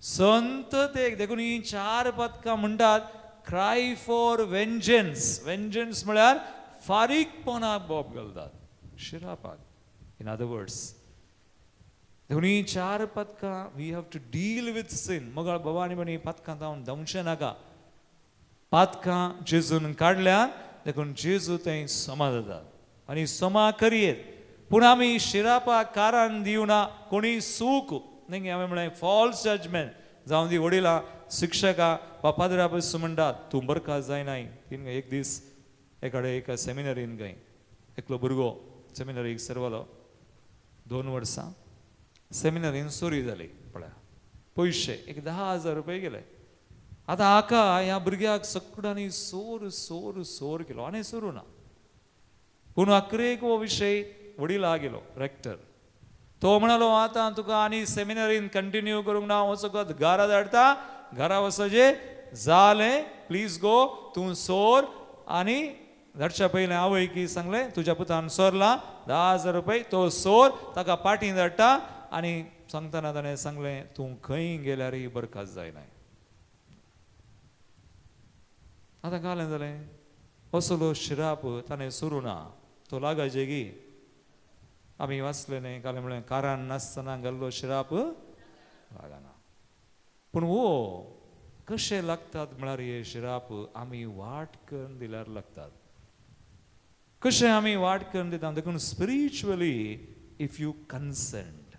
संत ते देखून ही 4 पदकां म्हणटात क्राय फॉर वेंजन्स. वेंजन्स म्हळ्यार फारीकपणाक बोब घालतात, शिरापाक, इन अदर वर्ड्स. देखून ही 4 पदकां we have to deal with sin. मग भवानी म्हणी पदकां जावन धांवचें नाका, पातकां जेजून काडल्या देखून जेजू थंय समा जातात आनी समा करयेत. पूण आमी शिरापाक कारण दिवना, कोणी सूक न्ही. हांवें म्हळें फॉल्स जजमेंट जावं दी वडिलां शिक्षकां वा पाद्रा पसून म्हणटात तूं बरखास्त जायनाय. तीन एक दीस एकडे एका सेमिनरीन गय एकलो भुरगो सेमिनरीक सरवलो 2 वर्सां सेमिनरीन चोरी जाली पळया, पयशे एक 10,000 रुपये गेले. आतां हाका ह्या भुरग्याक सगळ्यांनी सोर सोर सोर केलो आनी सोरूं ना. पूण अकरेक हो विशय वडिला गेलो रेक्टर, तो म्हणालो आतां तुका आनी सेमिनरीन कंटिन्यू करूंक ना, वचत घरा धाडटा, घरा वचचें जालें, प्लीज गो, तूं सोर. आनी धाडच्या पयलें आवय की सांगलें तुज्या पुतान सोरला 10,000 रुपये, तो सोर ताका पाटी धाडटा. आनी सांगतना ताणें सांगलें तूं खंय गेल्यारय बरखास्त जायना. आतां कालें जालें असलो शिराप ताणें सोरूं ना, तो लागाचे गी. आमी वाचलें न्ही कालें म्हळें कारण नासतना घाल्लो शिराप लागना. पूण हो कशें लागतात म्हळ्यार हे शिराप आमी वाट करून दिल्यार लागतात. कशें आमी वाट करून दिता देखून स्पिरिच्युअली if you consent,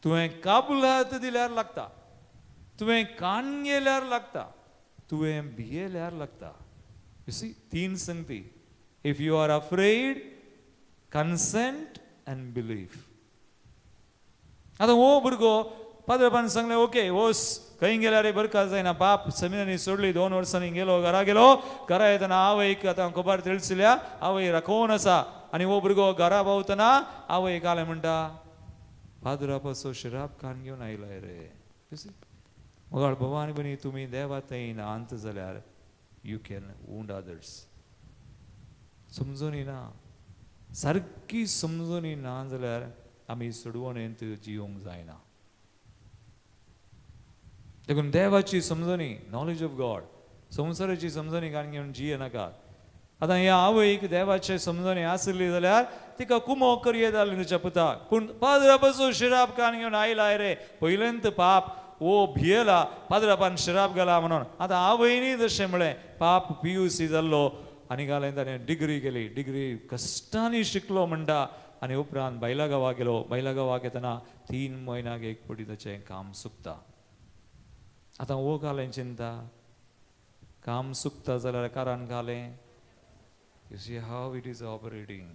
तुवें काबुलात दिल्यार लागता, तुवें कान गेल्यार लागता, तुवें भियेल्यार लागता. You see 3 संगती, if you are afraid, consent and belief. आतां हो भुरगो पाद्रपान सांगलें ओके वोस खंय गेल्यार रे बरखास्त जायना. बाप सेमिनरी सोडली 2 वर्सांनी गेलो घरा गेलो. घरा येतना आवयक आतां खबर तिळसिल्या आवय राखोवन आसा. आनी हो भुरगो घरा पावतना आवय कालें म्हणटा पाद्रापाचो शिराप कान घेवन आयलाय रे. मगाळ भवानी बनी तुमी देवा थंय अंत जाल्यार you can wound others. समजून ना, सारकी समजून ना जाल्यार आमी सोडवणेंत जिवंक जायना. देखून देवाची समजणी, नॉलेज ऑफ गॉड, संवसाराची समजणी कारण घेवन जिये नाका. आतां ह्या आवयक देवाचे समजणी आसली जाल्यार तिका कुमो करयेत जाली तिच्या पुताक. पूण पाद्रापाचो शिराप कान घेवन आयलाय रे, पयलेंत पाप ओ भियेला पाद्रापान शिराप घाला म्हणून. आतां आवयनी तशें म्हळें पाप PUC जाल्लो आनी घालें ताणें डिग्री केली, डिग्री कश्टांनी शिकलो म्हणटा. आनी उपरांत बायला गांवाक गेलो. बायला गांवाक येतना 3 म्हयन्याक एक पटी ताचें काम सुकता. आतां वो घालें चिंता, काम सुकता जाल्यार कारण घालें. You see how it is operating.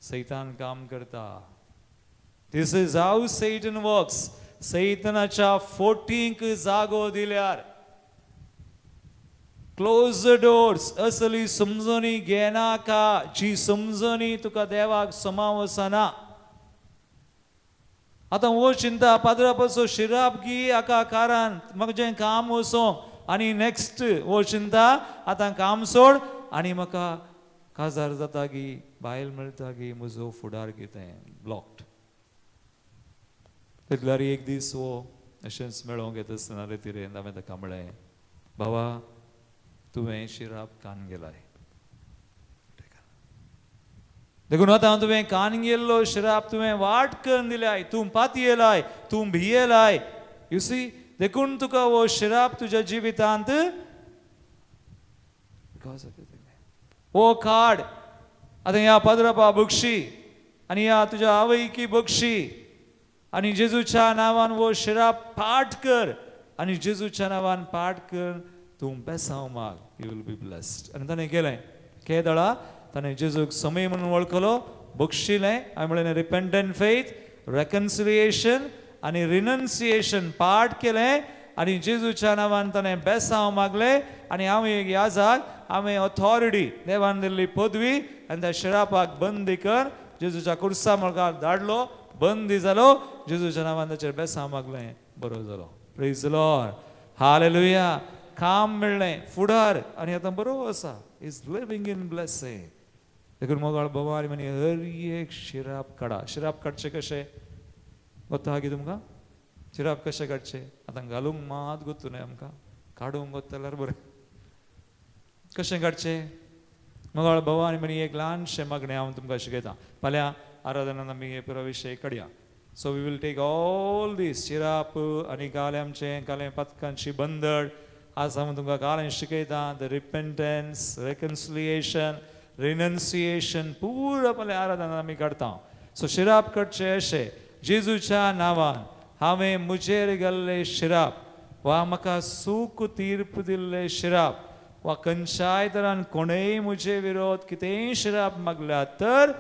सैतान काम करता. This is how Satan works. सैतानाच्या फोटींक जागो दिल्यार, क्लोज the doors, असली समजणी घेनाका जी समजणी तुका देवाक समावसना. आतां हो चिंता पाद्रा पासो शिराप गी हाका कारण म्हाका जें काम वचों आनी नेक्स्ट हो चिंता आतां काम सोड आनी म्हाका काजार जाता गी बायल मेळटा गी म्हजो फुडार कितें ब्लॉक्ड. तितल्यार एक दीस हो अशेंच मेळोंक येता आसतना रेतिरेन हांवें ताका म्हळें, बाबा तुवें शिराप कान गेलाय, देखून आतां तुवें कान गेल्लो शिराप तुवें वाट करून दिलाय, तूं पातयेलाय, तूं भियेलाय. You see, देखून तुका हो शिराप तुज्या जिवितांत हो काड. आतां ह्या पाद्रापा बक्षी आनी ह्या तुज्या आवयकी बक्षी आनी जेजूच्या नांवान हो शिराप पाठ कर आनी जेजूच्या नांवान पाठ कर, तूं बेसांव माग, you will be blessed. आनी ताणें केलें. केदळा ताणें जेजूक समय म्हणून वळखलो, बक्षिलें. हांवें म्हणलें रिपेंटंट फेथ, रेकन्सिलिएशन आनी रिनन्सिएशन पाठ केलें आनी जेजूच्या नांवान ताणें बेसांव मागलें. आनी हांव एक याजाक हांवें ऑथॉरिटी देवान दिल्ली पदवी आनी त्या शिरापाक बंदी कर जेजूच्या कुर्सा मुखार धाडलो, बंदी जालो. जेजूच्या नांवान ताचेर बेसांव मागलें, बरो जालो. Praise the Lord, hallelujah. काम मेळ्ळें, फुडार आनी आतां बरो आसा. Is living in blessing. देखून मोगाळ बोवार म्हणी हर एक शिराप काडा. शिराप काडचें कशें गोत्ता गी तुमकां? शिराप कशें काडचें? आतां घालूंक मात गोत्तू न्हय आमकां, काडूंक गोत्ता जाल्यार बरें. कशें काडचें? मोगाळ भवानी म्हणी एक ल्हानशें मागणें हांव तुमकां शिकयतां. फाल्यां आराधनान आमी हे पुरो विशय काडया. So we will take all these शिराप आनी कालें आमचें कालें पातकांची बंदड. आज हांव तुमकां कालें शिकयतां the repentance, reconciliation, renunciation पुरो फाल्यां आराधनान आमी काडटा. सो शिराप काडचें अशें, जेजूच्या नांवान हांवें म्हजेर गेल्ले शिराप वा म्हाका सूख तीर्प दिल्ले शिराप वा खंयच्याय तरान कोणेय म्हजे विरोध कितेंय शिराप मागल्या तर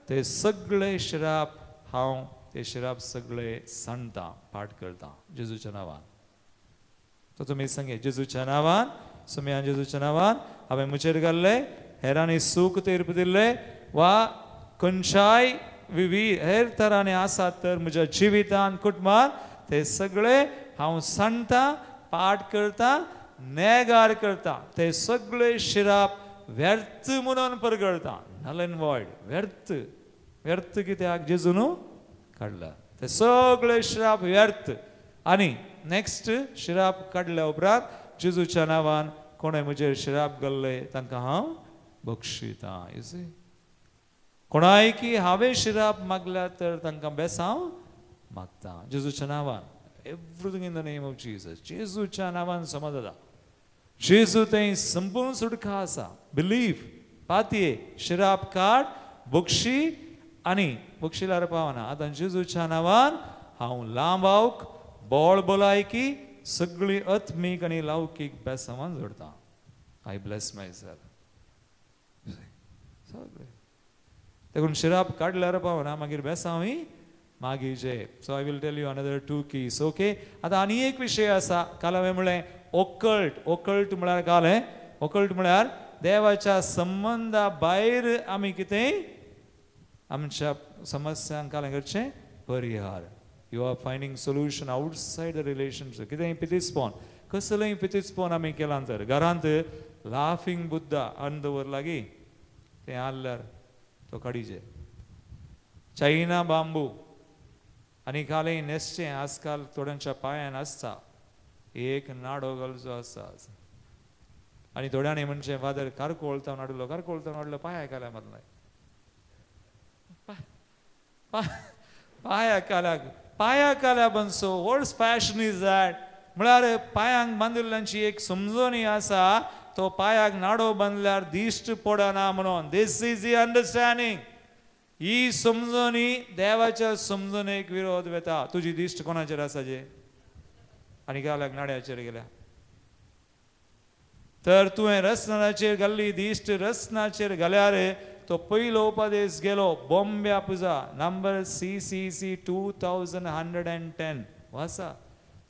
ते सगळे शिराप हांव ते शिराप सगळे सांडटा, पाठ करता जेजूच्या नांवान. तो तुमी सांगे जेजूच्या नांवान, सुमयान जेजूच्या नांवान हांवें म्हजेर घाल्ले हेरांनी सूख तीर्प दिल्ले वा खंयच्याय विविध हेर तरांनी आसात तर म्हज्या जिवितान कुटुंबान ते सगळे हांव सांडटा, पाठ करता, नेगार करता. ते सगळे शिराप व्यर्थ म्हणून परगळता, नल एंड वॉयड, व्यर्थ. व्यर्थ कित्याक? जेजून काडला ते सगळे शिराप व्यर्थ. आनी नेक्स्ट शिराप काडल्या उपरांत जेजूच्या नांवान कोणें म्हजेर शिराप घाल्ले तांकां हांव बक्षितां. You see, कोणाय की हांवें शिराप मागल्या तर तांकां बेसांव मागता जेजूच्या नांवान. Everything in the name of Jesus. जेजूच्या नांवान समज जाता. जेजू थंय संपूर्ण सुटका आसा. बिलीव, पातये, शिराप काड, बक्षी आनी बक्षिल्यार पावना. आतां जेजूच्या नांवान हांव लांबावक, बोळ भलायकी, सगळी आत्मीक आनी लौकीक बेसांवान जोडटा. I bless my self सगळे. देखून शिराप काडल्यार पावना, मागीर बेसांव मागीर जे. So I will tell you another 2 keys. Okay, आतां आनी एक विशय आसा. काल हांवें म्हणलें ओकल्ट. ओकल्ट म्हळ्यार कालें, ओकल्ट म्हळ्यार देवाच्या संबंदा भायर आमी कितेंय आमच्या समस्यांक कालें करचें परिहार. You are finding solution outside the relationship. कितेंय पितिस्पोन, कसलेंय पितिस्पोन आमी केलां तर घरांत लाफींग बुद्धा आन दवरला की तें आहल्यार तो काडीचे. चायना बांबू आनी कालें न्हेसचें आजकाल थोड्यांच्या पांयान आसता एक नाडो घालचो आसता. आनी थोड्यांनी म्हणचें फादर कारकोळतावन हाडलो, कारकोळतावन हाडलो, पांया काल्या मारलाय, पांया काल्याक, पांया काल्या बनसो. What's fashion is that? म्हळ्यार पांयांक बांदिल्ल्यांची एक समजणी आसा, तो पांयाक नाडो बांदल्यार दिश्ट पडना म्हणून. This is the understanding. ही समजणी देवाच्या समजणेक विरोध वेता. तुजी दिश्ट कोणाचेर आसा जे आनी गाल्याक नाड्याचेर गेल्या. तर तुवें रसनाचेर घाल्ली दिश्ट रसनाचेर घाल्यार तो पयलो उपदेश गेलो. बॉम्ब्या पुजा नंबर CCC 2110 वासा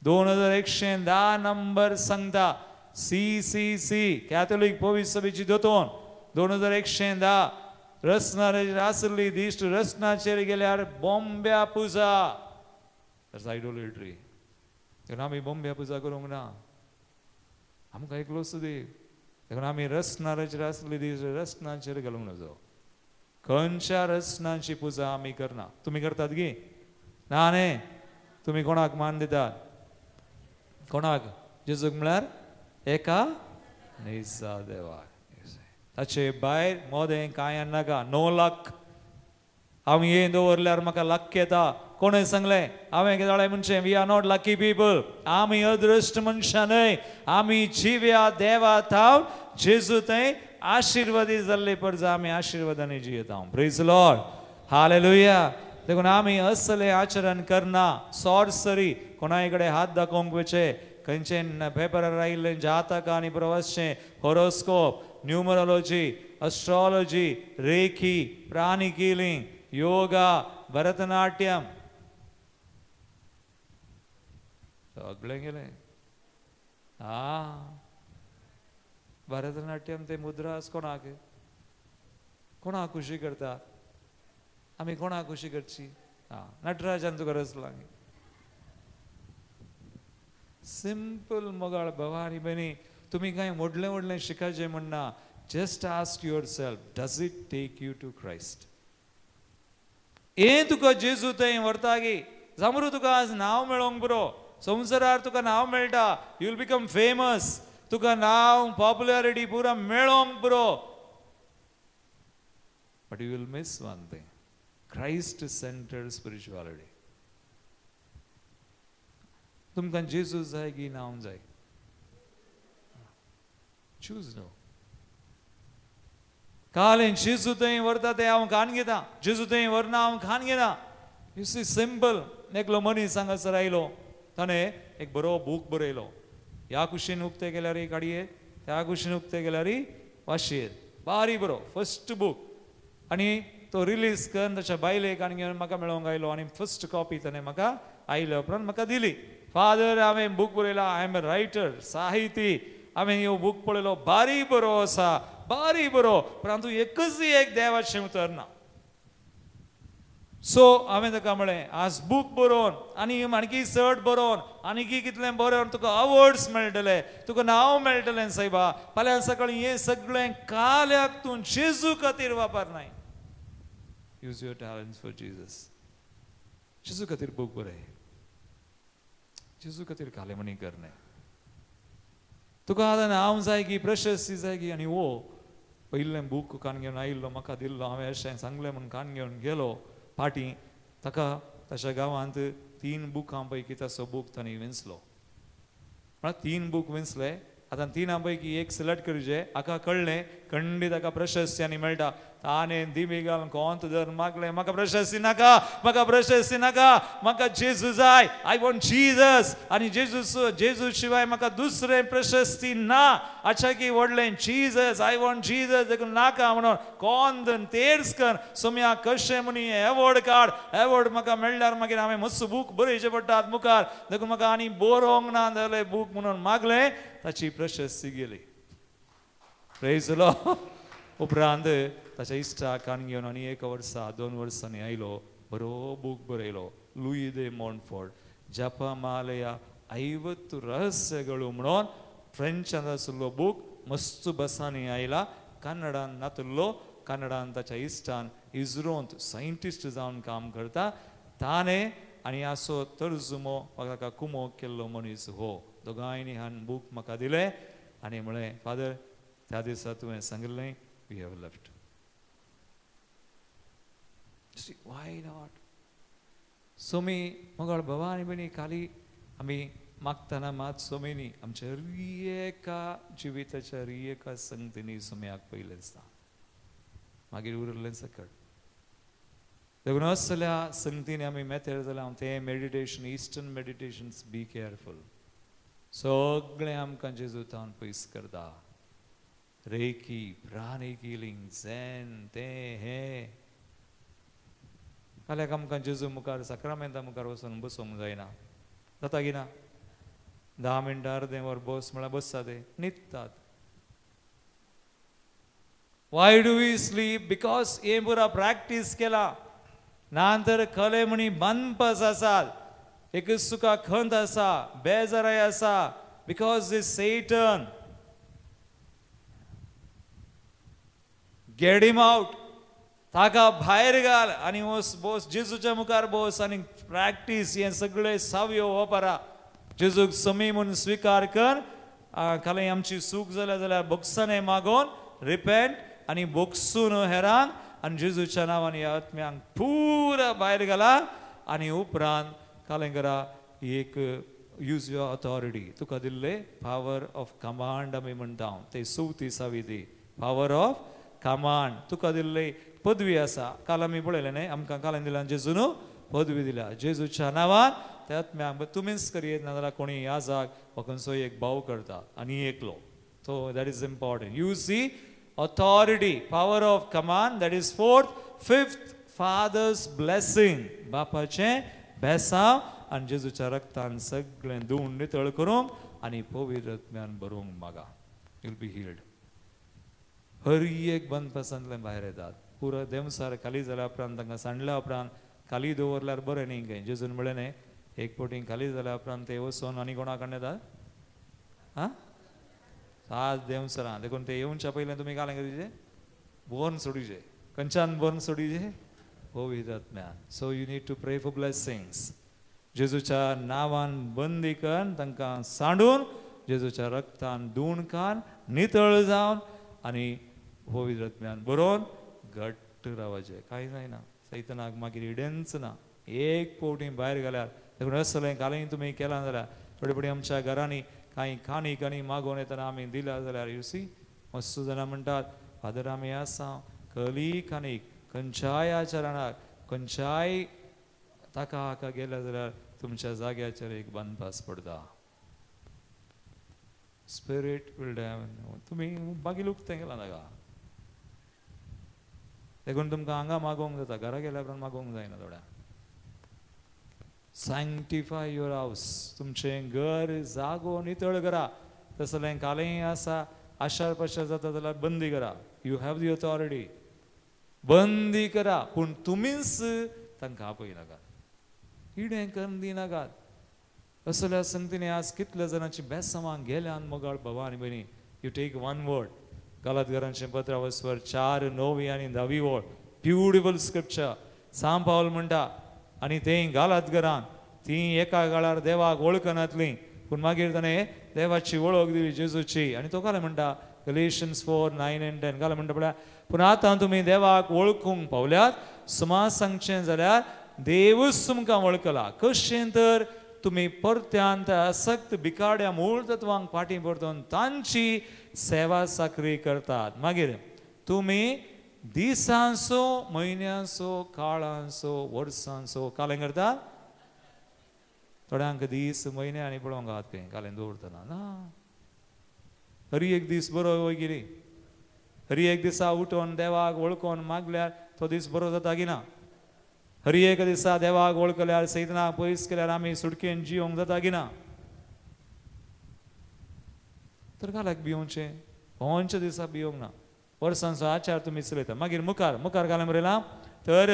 2110 नंबर सांगता. CCC Catholic पवित्र सभेची दोतोन 2110 रसनाचेर आसली दिश्ट रसनाचेर गेल्यार बॉम्ब्या पुजा. आयडोलेट्री. देखून आमी बॉम्ब्या पुजा करूंक ना, आमकां एकलोच देव. देखून आमी रसनाचेर आसली दिश्ट रसनाचेर घालूंक नजो. खंयच्या रसनाची पुजा आमी करना. तुमी करतात गी? ना न्ही. तुमी कोणाक मान दितात? कोणाक? जेजूक म्हळ्यार एका निजा देवाक. ताचे भायर मोदें कांय नाका. 9 लाख हांव यें दवरल्यार म्हाका लक येता. कोणें सांगलें? हांवें कितें जालें म्हणचें, we are not lucky people. आमी अदृश्ट मनशां न्हय. आमी जिव्या देवा थावन जेजू थंय आशिर्वादी जाल्ले परजा आमी आशिर्वादांनी जियेता. Praise Lord, hallelujah. देखून आमी असलें आचरण करना. सॉर्सरी, कोणाय कडेन हात दाखोवंक वचें, खंयचें पेपरार आयिल्लें जातक आनी प्रवासचें, horoscope, numerology, astrology, reiki, pranic healing, yoga, Bharatanatyam, सगळें गेलें. आ भरतनाट्यम ते मुद्रास कोणाक कोणाक खुशी करता? आमी कोणाक खुशी करची? आं, नटराजान तुका रचलां. सिंपल मोगाळ भावा आनी भयणी, तुमी कांय व्हडलें व्हडलें शिकाचें म्हणना. Just ask yourself, does it take you to Christ? हें तुका जेजू थंय व्हरता गी? जामरू तुका आज नांव मेळोंक पुरो, संवसारार तुका नांव मेळटा, you will become famous, तुका नांव पॉप्युलरिटी पुरा मेळोंक पुरो. But you will miss one thing, Christ centred spirituality. तुमकां जेजू जाय की नांव जाय? Choose no. काल जेजू थंय व्हरता तें हांव खाण घेता, जेजू थंय व्हरना हांव खाण घेना. You see simple. एकलो मनीस हांगासर आयलो, ताणें एक बरो बूक बरयलो. ह्या कुशीन उक्तें केल्यार काडयेत, त्या कुशीन उक्तें केल्यार वाशयेत, बारी बरो फर्स्ट बूक. आनी तो रिलीज करून ताच्या बायलेक आनी घेवन म्हाका मेळोवंक आयलो आनी फर्स्ट कॉपी ताणें म्हाका आयल्या उपरांत म्हाका दिली. फादर, हांवें बूक बरयला, I am a writer, साहिती, हांवें ह्यो बूक पळयलो, बारी बरो आसा, बारी बरो, परंतु एकच एक देवाचें उतर ना. सो हांवें ताका म्हळें, आज बूक बरोवन आनी आणकी चड बरोवन आनीकी कितलें बरोवन तुका अवॉर्ड्स मेळटले, तुका नांव मेळटलें सायबा. फाल्यां सकाळीं हें सगळें काल्याक तूं जेजू खातीर वापरनाय. Use your talents for Jesus. जेजू खातीर बूक बरय, जेजू खातीर कालेमणी करनाय. तुका आतां नांव जाय की, प्रशस्ती जाय की. आनी हो पयलें बूक कान घेवन आयिल्लो, म्हाका दिल्लो, हांवें अशें सांगलें म्हूण कान घेवन गेलो. फाटीं ताका ताच्या गांवांत 3 बुकां पैकी ताचो बूक ताणें विंचलो. म्हळ्यार 3 बूक विंचले, आतां 3 पैकी एक सिलेक्ट करचें. हाका कळ्ळें खंडीत ताका प्रशस्ती आनी मेळटा. ताणें दिमी घालून कोंत धरून मागलें, म्हाका प्रशस्ती नाका, म्हाका प्रशस्ती नाका, म्हाका जेजू जाय, I want Jesus. आनी जेजू जेजू शिवाय म्हाका दुसरें प्रशस्ती ना. अचाकी व्हडलें जीजस, I want Jesus, देखून नाका म्हणून कोंत धरून तेर्स कर सोम्या कशें म्हणी एवॉर्ड काड. एवॉर्ड म्हाका मेळ्ळ्यार मागीर हांवें मस्त बूक बरोवचे पडटात मुखार, देखून म्हाका आनी बरोवंक ना जाल्यार बूक म्हणून मागलें. ताची प्रशस्ती गेली. Praise the Lord. उपरांत ताच्या इश्टाक कान घेवन आनी 1 वर्सा 2 वर्सांनी आयलो, बरो बूक बरयलो, लुई दे मॉन्टफोर्ड, जपमालया 50 रहस्यಗಳು म्हणून फ्रेंचान आशिल्लो बूक, मस्त बसांनी आयला, कन्नडान नातुल्लो. कन्नडान ताच्या इश्टान इस्रोंत सायंटिस्ट जावन काम करता ताणें आनी असो तर्जुमो ताका कुमो केल्लो मनीस हो. दोगांयनी हान बूक म्हाका दिलें आनी म्हळें, फादर, त्या दिसा तुवें सांगिल्लें, we have left. Why not? Somi मोगाळ भावा आनी भयणी, खाली आमी मागतना मात सोमीनी आमच्या एका जिविताच्या एका संगतीनी सोम्याक पयलें दिसता, मागीर उरलें सकट. देखून असल्या संगतीन आमी मेतेर जाल्यार तें meditation, eastern meditations, be careful. सगळें आमकां जेजूतान पयस करता. रेकी, प्राणीक हिलींग, झॅन, तें हें. काल्याक आमकां जेजू मुखार साक्रामेंता मुखार वचून बसूंक जायना. जाता की ना? 10 मिनटां अर्दें वर बस म्हळ्यार बसता ते न्हिदतात. Why do we sleep? Because हें पुरा प्रॅक्टीस केला. ना तर कले म्हणी बांदपास आसात, एकच तुका खंत आसा, बेजाराय आसा, because this Satan. Get him out. ताका भायर घाल आनी वस बस जेजूच्या मुखार बस आनी प्रॅक्टीस हें सगळें सावयो वापरा. जेजूक समी म्हूण स्विकार कर. काल आमची चूक जाल्या जाल्यार बोगसाने मागोवन रिपेंट आनी बोगसून हेरांक आनी जेजूच्या नांवान ह्या आत्म्यांक पुरा भायर घाला. आनी उपरांत कालें करा एक यूज your authority. तुका दिल्ले पावर ऑफ कमांड आमी म्हणटा ते चवथी सावी ती पावर ऑफ कमांड. तुका दिल्ले पदवी आसा. काल आमी पळयलें न्ही, आमकां काल दिला जेजून पदवी दिल्या. जेजूच्या नांवान त्या आत्म्यांक तुमीच करयेत, नाजाल्यार कोणी याजाक वा खंयचो एक भाव करता आनी एकलो. So that is important. Use the authority, power of command. That is fourth. Fifth, father's blessing. बापाचें बेसांव आनी जेजूच्या रक्तान सगळें धुवन नितळ करूंक आनी पवित्र आत्म्यान बरोवंक मागा. You will be healed. हर एक बंदपासांतल्यान भायर येतात. पुरो देंवसार खाली जाल्या उपरांत तांकां सांडल्या उपरांत खाली दवरल्यार बरें न्ही खंय. जेजून म्हणलें न्ही, एक पटी खाली जाल्या उपरांत ते वचोन आनी कोणा कडल्यान येतात? आं, 7 देंवसरां. देखून ते येवच्या पयलें तुमी कालें करचें, बोर्न सोडीचे. खंयच्यान बोर्न सोडीचे? पवित्र आत्म्यान. So you need to pray for blessings. जेजूच्या नांवान बंदी कर, तांकां सांडून जेजूच्या रक्तान धुवन कान नितळ जावन आनी पवित्र आत्म्यान बरोवन घट्ट रावचें. कांय जायना. सैतनाक मागीर इडेंच ना. एक पवटी भायर घाल्यार. देखून असलें कालय तुमी केलां जाल्यार थोडे फावटी आमच्या घरांनी कांय खाणी खाणी मागोवन येतना आमी दिल्या जाल्यार you see मस्त जाणां म्हणटात, फादर आमी आसा कली खाणीक खंयच्याय आचरणाक खंयच्याय ताका हाका गेल्या जाल्यार तुमच्या जाग्याचेर एक बांदपास पडटा. स्पिरीट will तुमी मागीर उक्तें केलां ताका. देखून तुमकां हांगा मागोवंक जाता, घरा गेल्या उपरांत मागोवंक जायना. थोड्या सँक्टिफाय your house. तुमचें घर जागो नितळ करा. तसलें कालेंय आसा आशार पाशार जाता जाल्यार बंदी करा. You have the authority. बंदी करा, पूण तुमीच तांकां आपयनाकात, इडें करून दिनाकात. असल्या संगतीने आज कितल्या जाणांची बेसमां गेल्यान मोगाळ बाबा आनी भयणी. You take one word. गालातघरांचें पत्र वस्वर 4, 9 आनी 10 वळ. Beautiful scripture. सांव पावल म्हणटा आनी तें गालातघरान ती एका काळार देवाक वळखनातली, पूण मागीर ताणें देवाची वळख दिली जेजूची. आनी तो काल म्हणटा Galatians 4, 9 and 10 काल म्हणटा पळया, पूण आतां तुमी देवाक वळखूंक पावल्यात. सुमार सांगचें जाल्यार देवूच तुमकां वळखला. कशें तर तुमी परत्यान त्या आसक्त भिकाड्या मूळ तत्वांक फाटीं परतून तांची सेवा साकरी करतात. मागीर तुमी दिसांचो, म्हयन्यांचो, काळांचो, वर्सांचो कालें करतात. थोड्यांक दीस म्हयने आनी पळोवंक आहात खंय कालें दवरतना ना. हरी एक दीस बरो वय कितें, हरी एक दिसा उठोन देवाक वळखोन मागल्यार तो दीस बरो जाता की ना? हरी एक दिसा देवाक वळखल्यार सैतना पयस केल्यार आमी सुटकेन जियोंक जाता की ना? तर काल्याक भियोवचें, भोंवच्या दिसा भियोंक ना. वर्सांचो आचार तुमी चलयता. मागीर मुखार मुखार कालें बरयलां, तर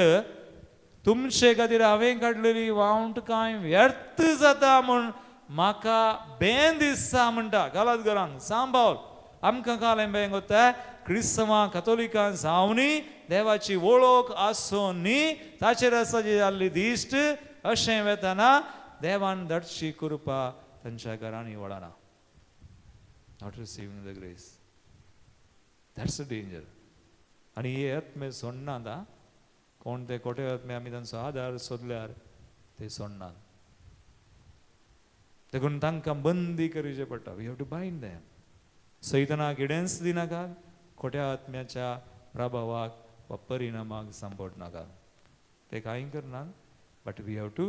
तुमचे खातीर हांवें काडलेली वावंट कांय व्यर्थ जाता म्हूण म्हाका बेन दिसता म्हणटा. गालात घरांक सांबाळ आमकां कालें बेंग वता. क्रिस्तांवां कथोलिकां जावनी देवाची वळख आसून न्ही ताचेर आसा जी जाल्ली दिश्ट अशें वेतना देवान धाडची कृपा तांच्या घरांनी वळना. Not receiving the grace. That's a danger. आनी हे आत्मे सोडनात. आं, कोण ते कोटे आत्मे आमी तांचो आदार सोदल्यार ते सोडनात. देखून तांकां बंदी करचें पडटा. We have to bind them. सैतनाक इडेंस दिनाकात, खोट्या आत्म्याच्या प्रभावाक वा परिणामाक सांपडनाकात. ते कांय करना, but we have to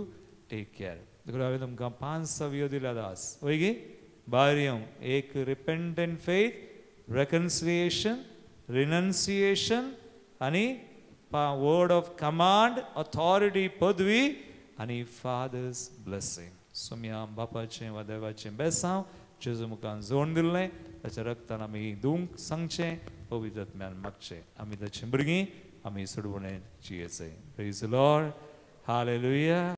take care. देखून हांवें तुमकां 5 सवयो दिल्यात आज, वय गे? बारयो, एक रिपेंटंट फेथ, रेकन्सिलिएशन, रिनन्सिएशन आनी वर्ड ऑफ कमांड, ऑथॉरिटी, पदवी आनी फादर्स ब्लेसिंग. सोम्या बापाचें वा देवाचें बेसांव जेजू मुखान जोड दिल्लें ताच्या रक्तान आमी धुवंक सांगचें, पवित्र आत्म्यान मागचें. आमी ताचीं भुरगीं, आमी सोडवणें जियेचें. Praise Lord, hallelujah.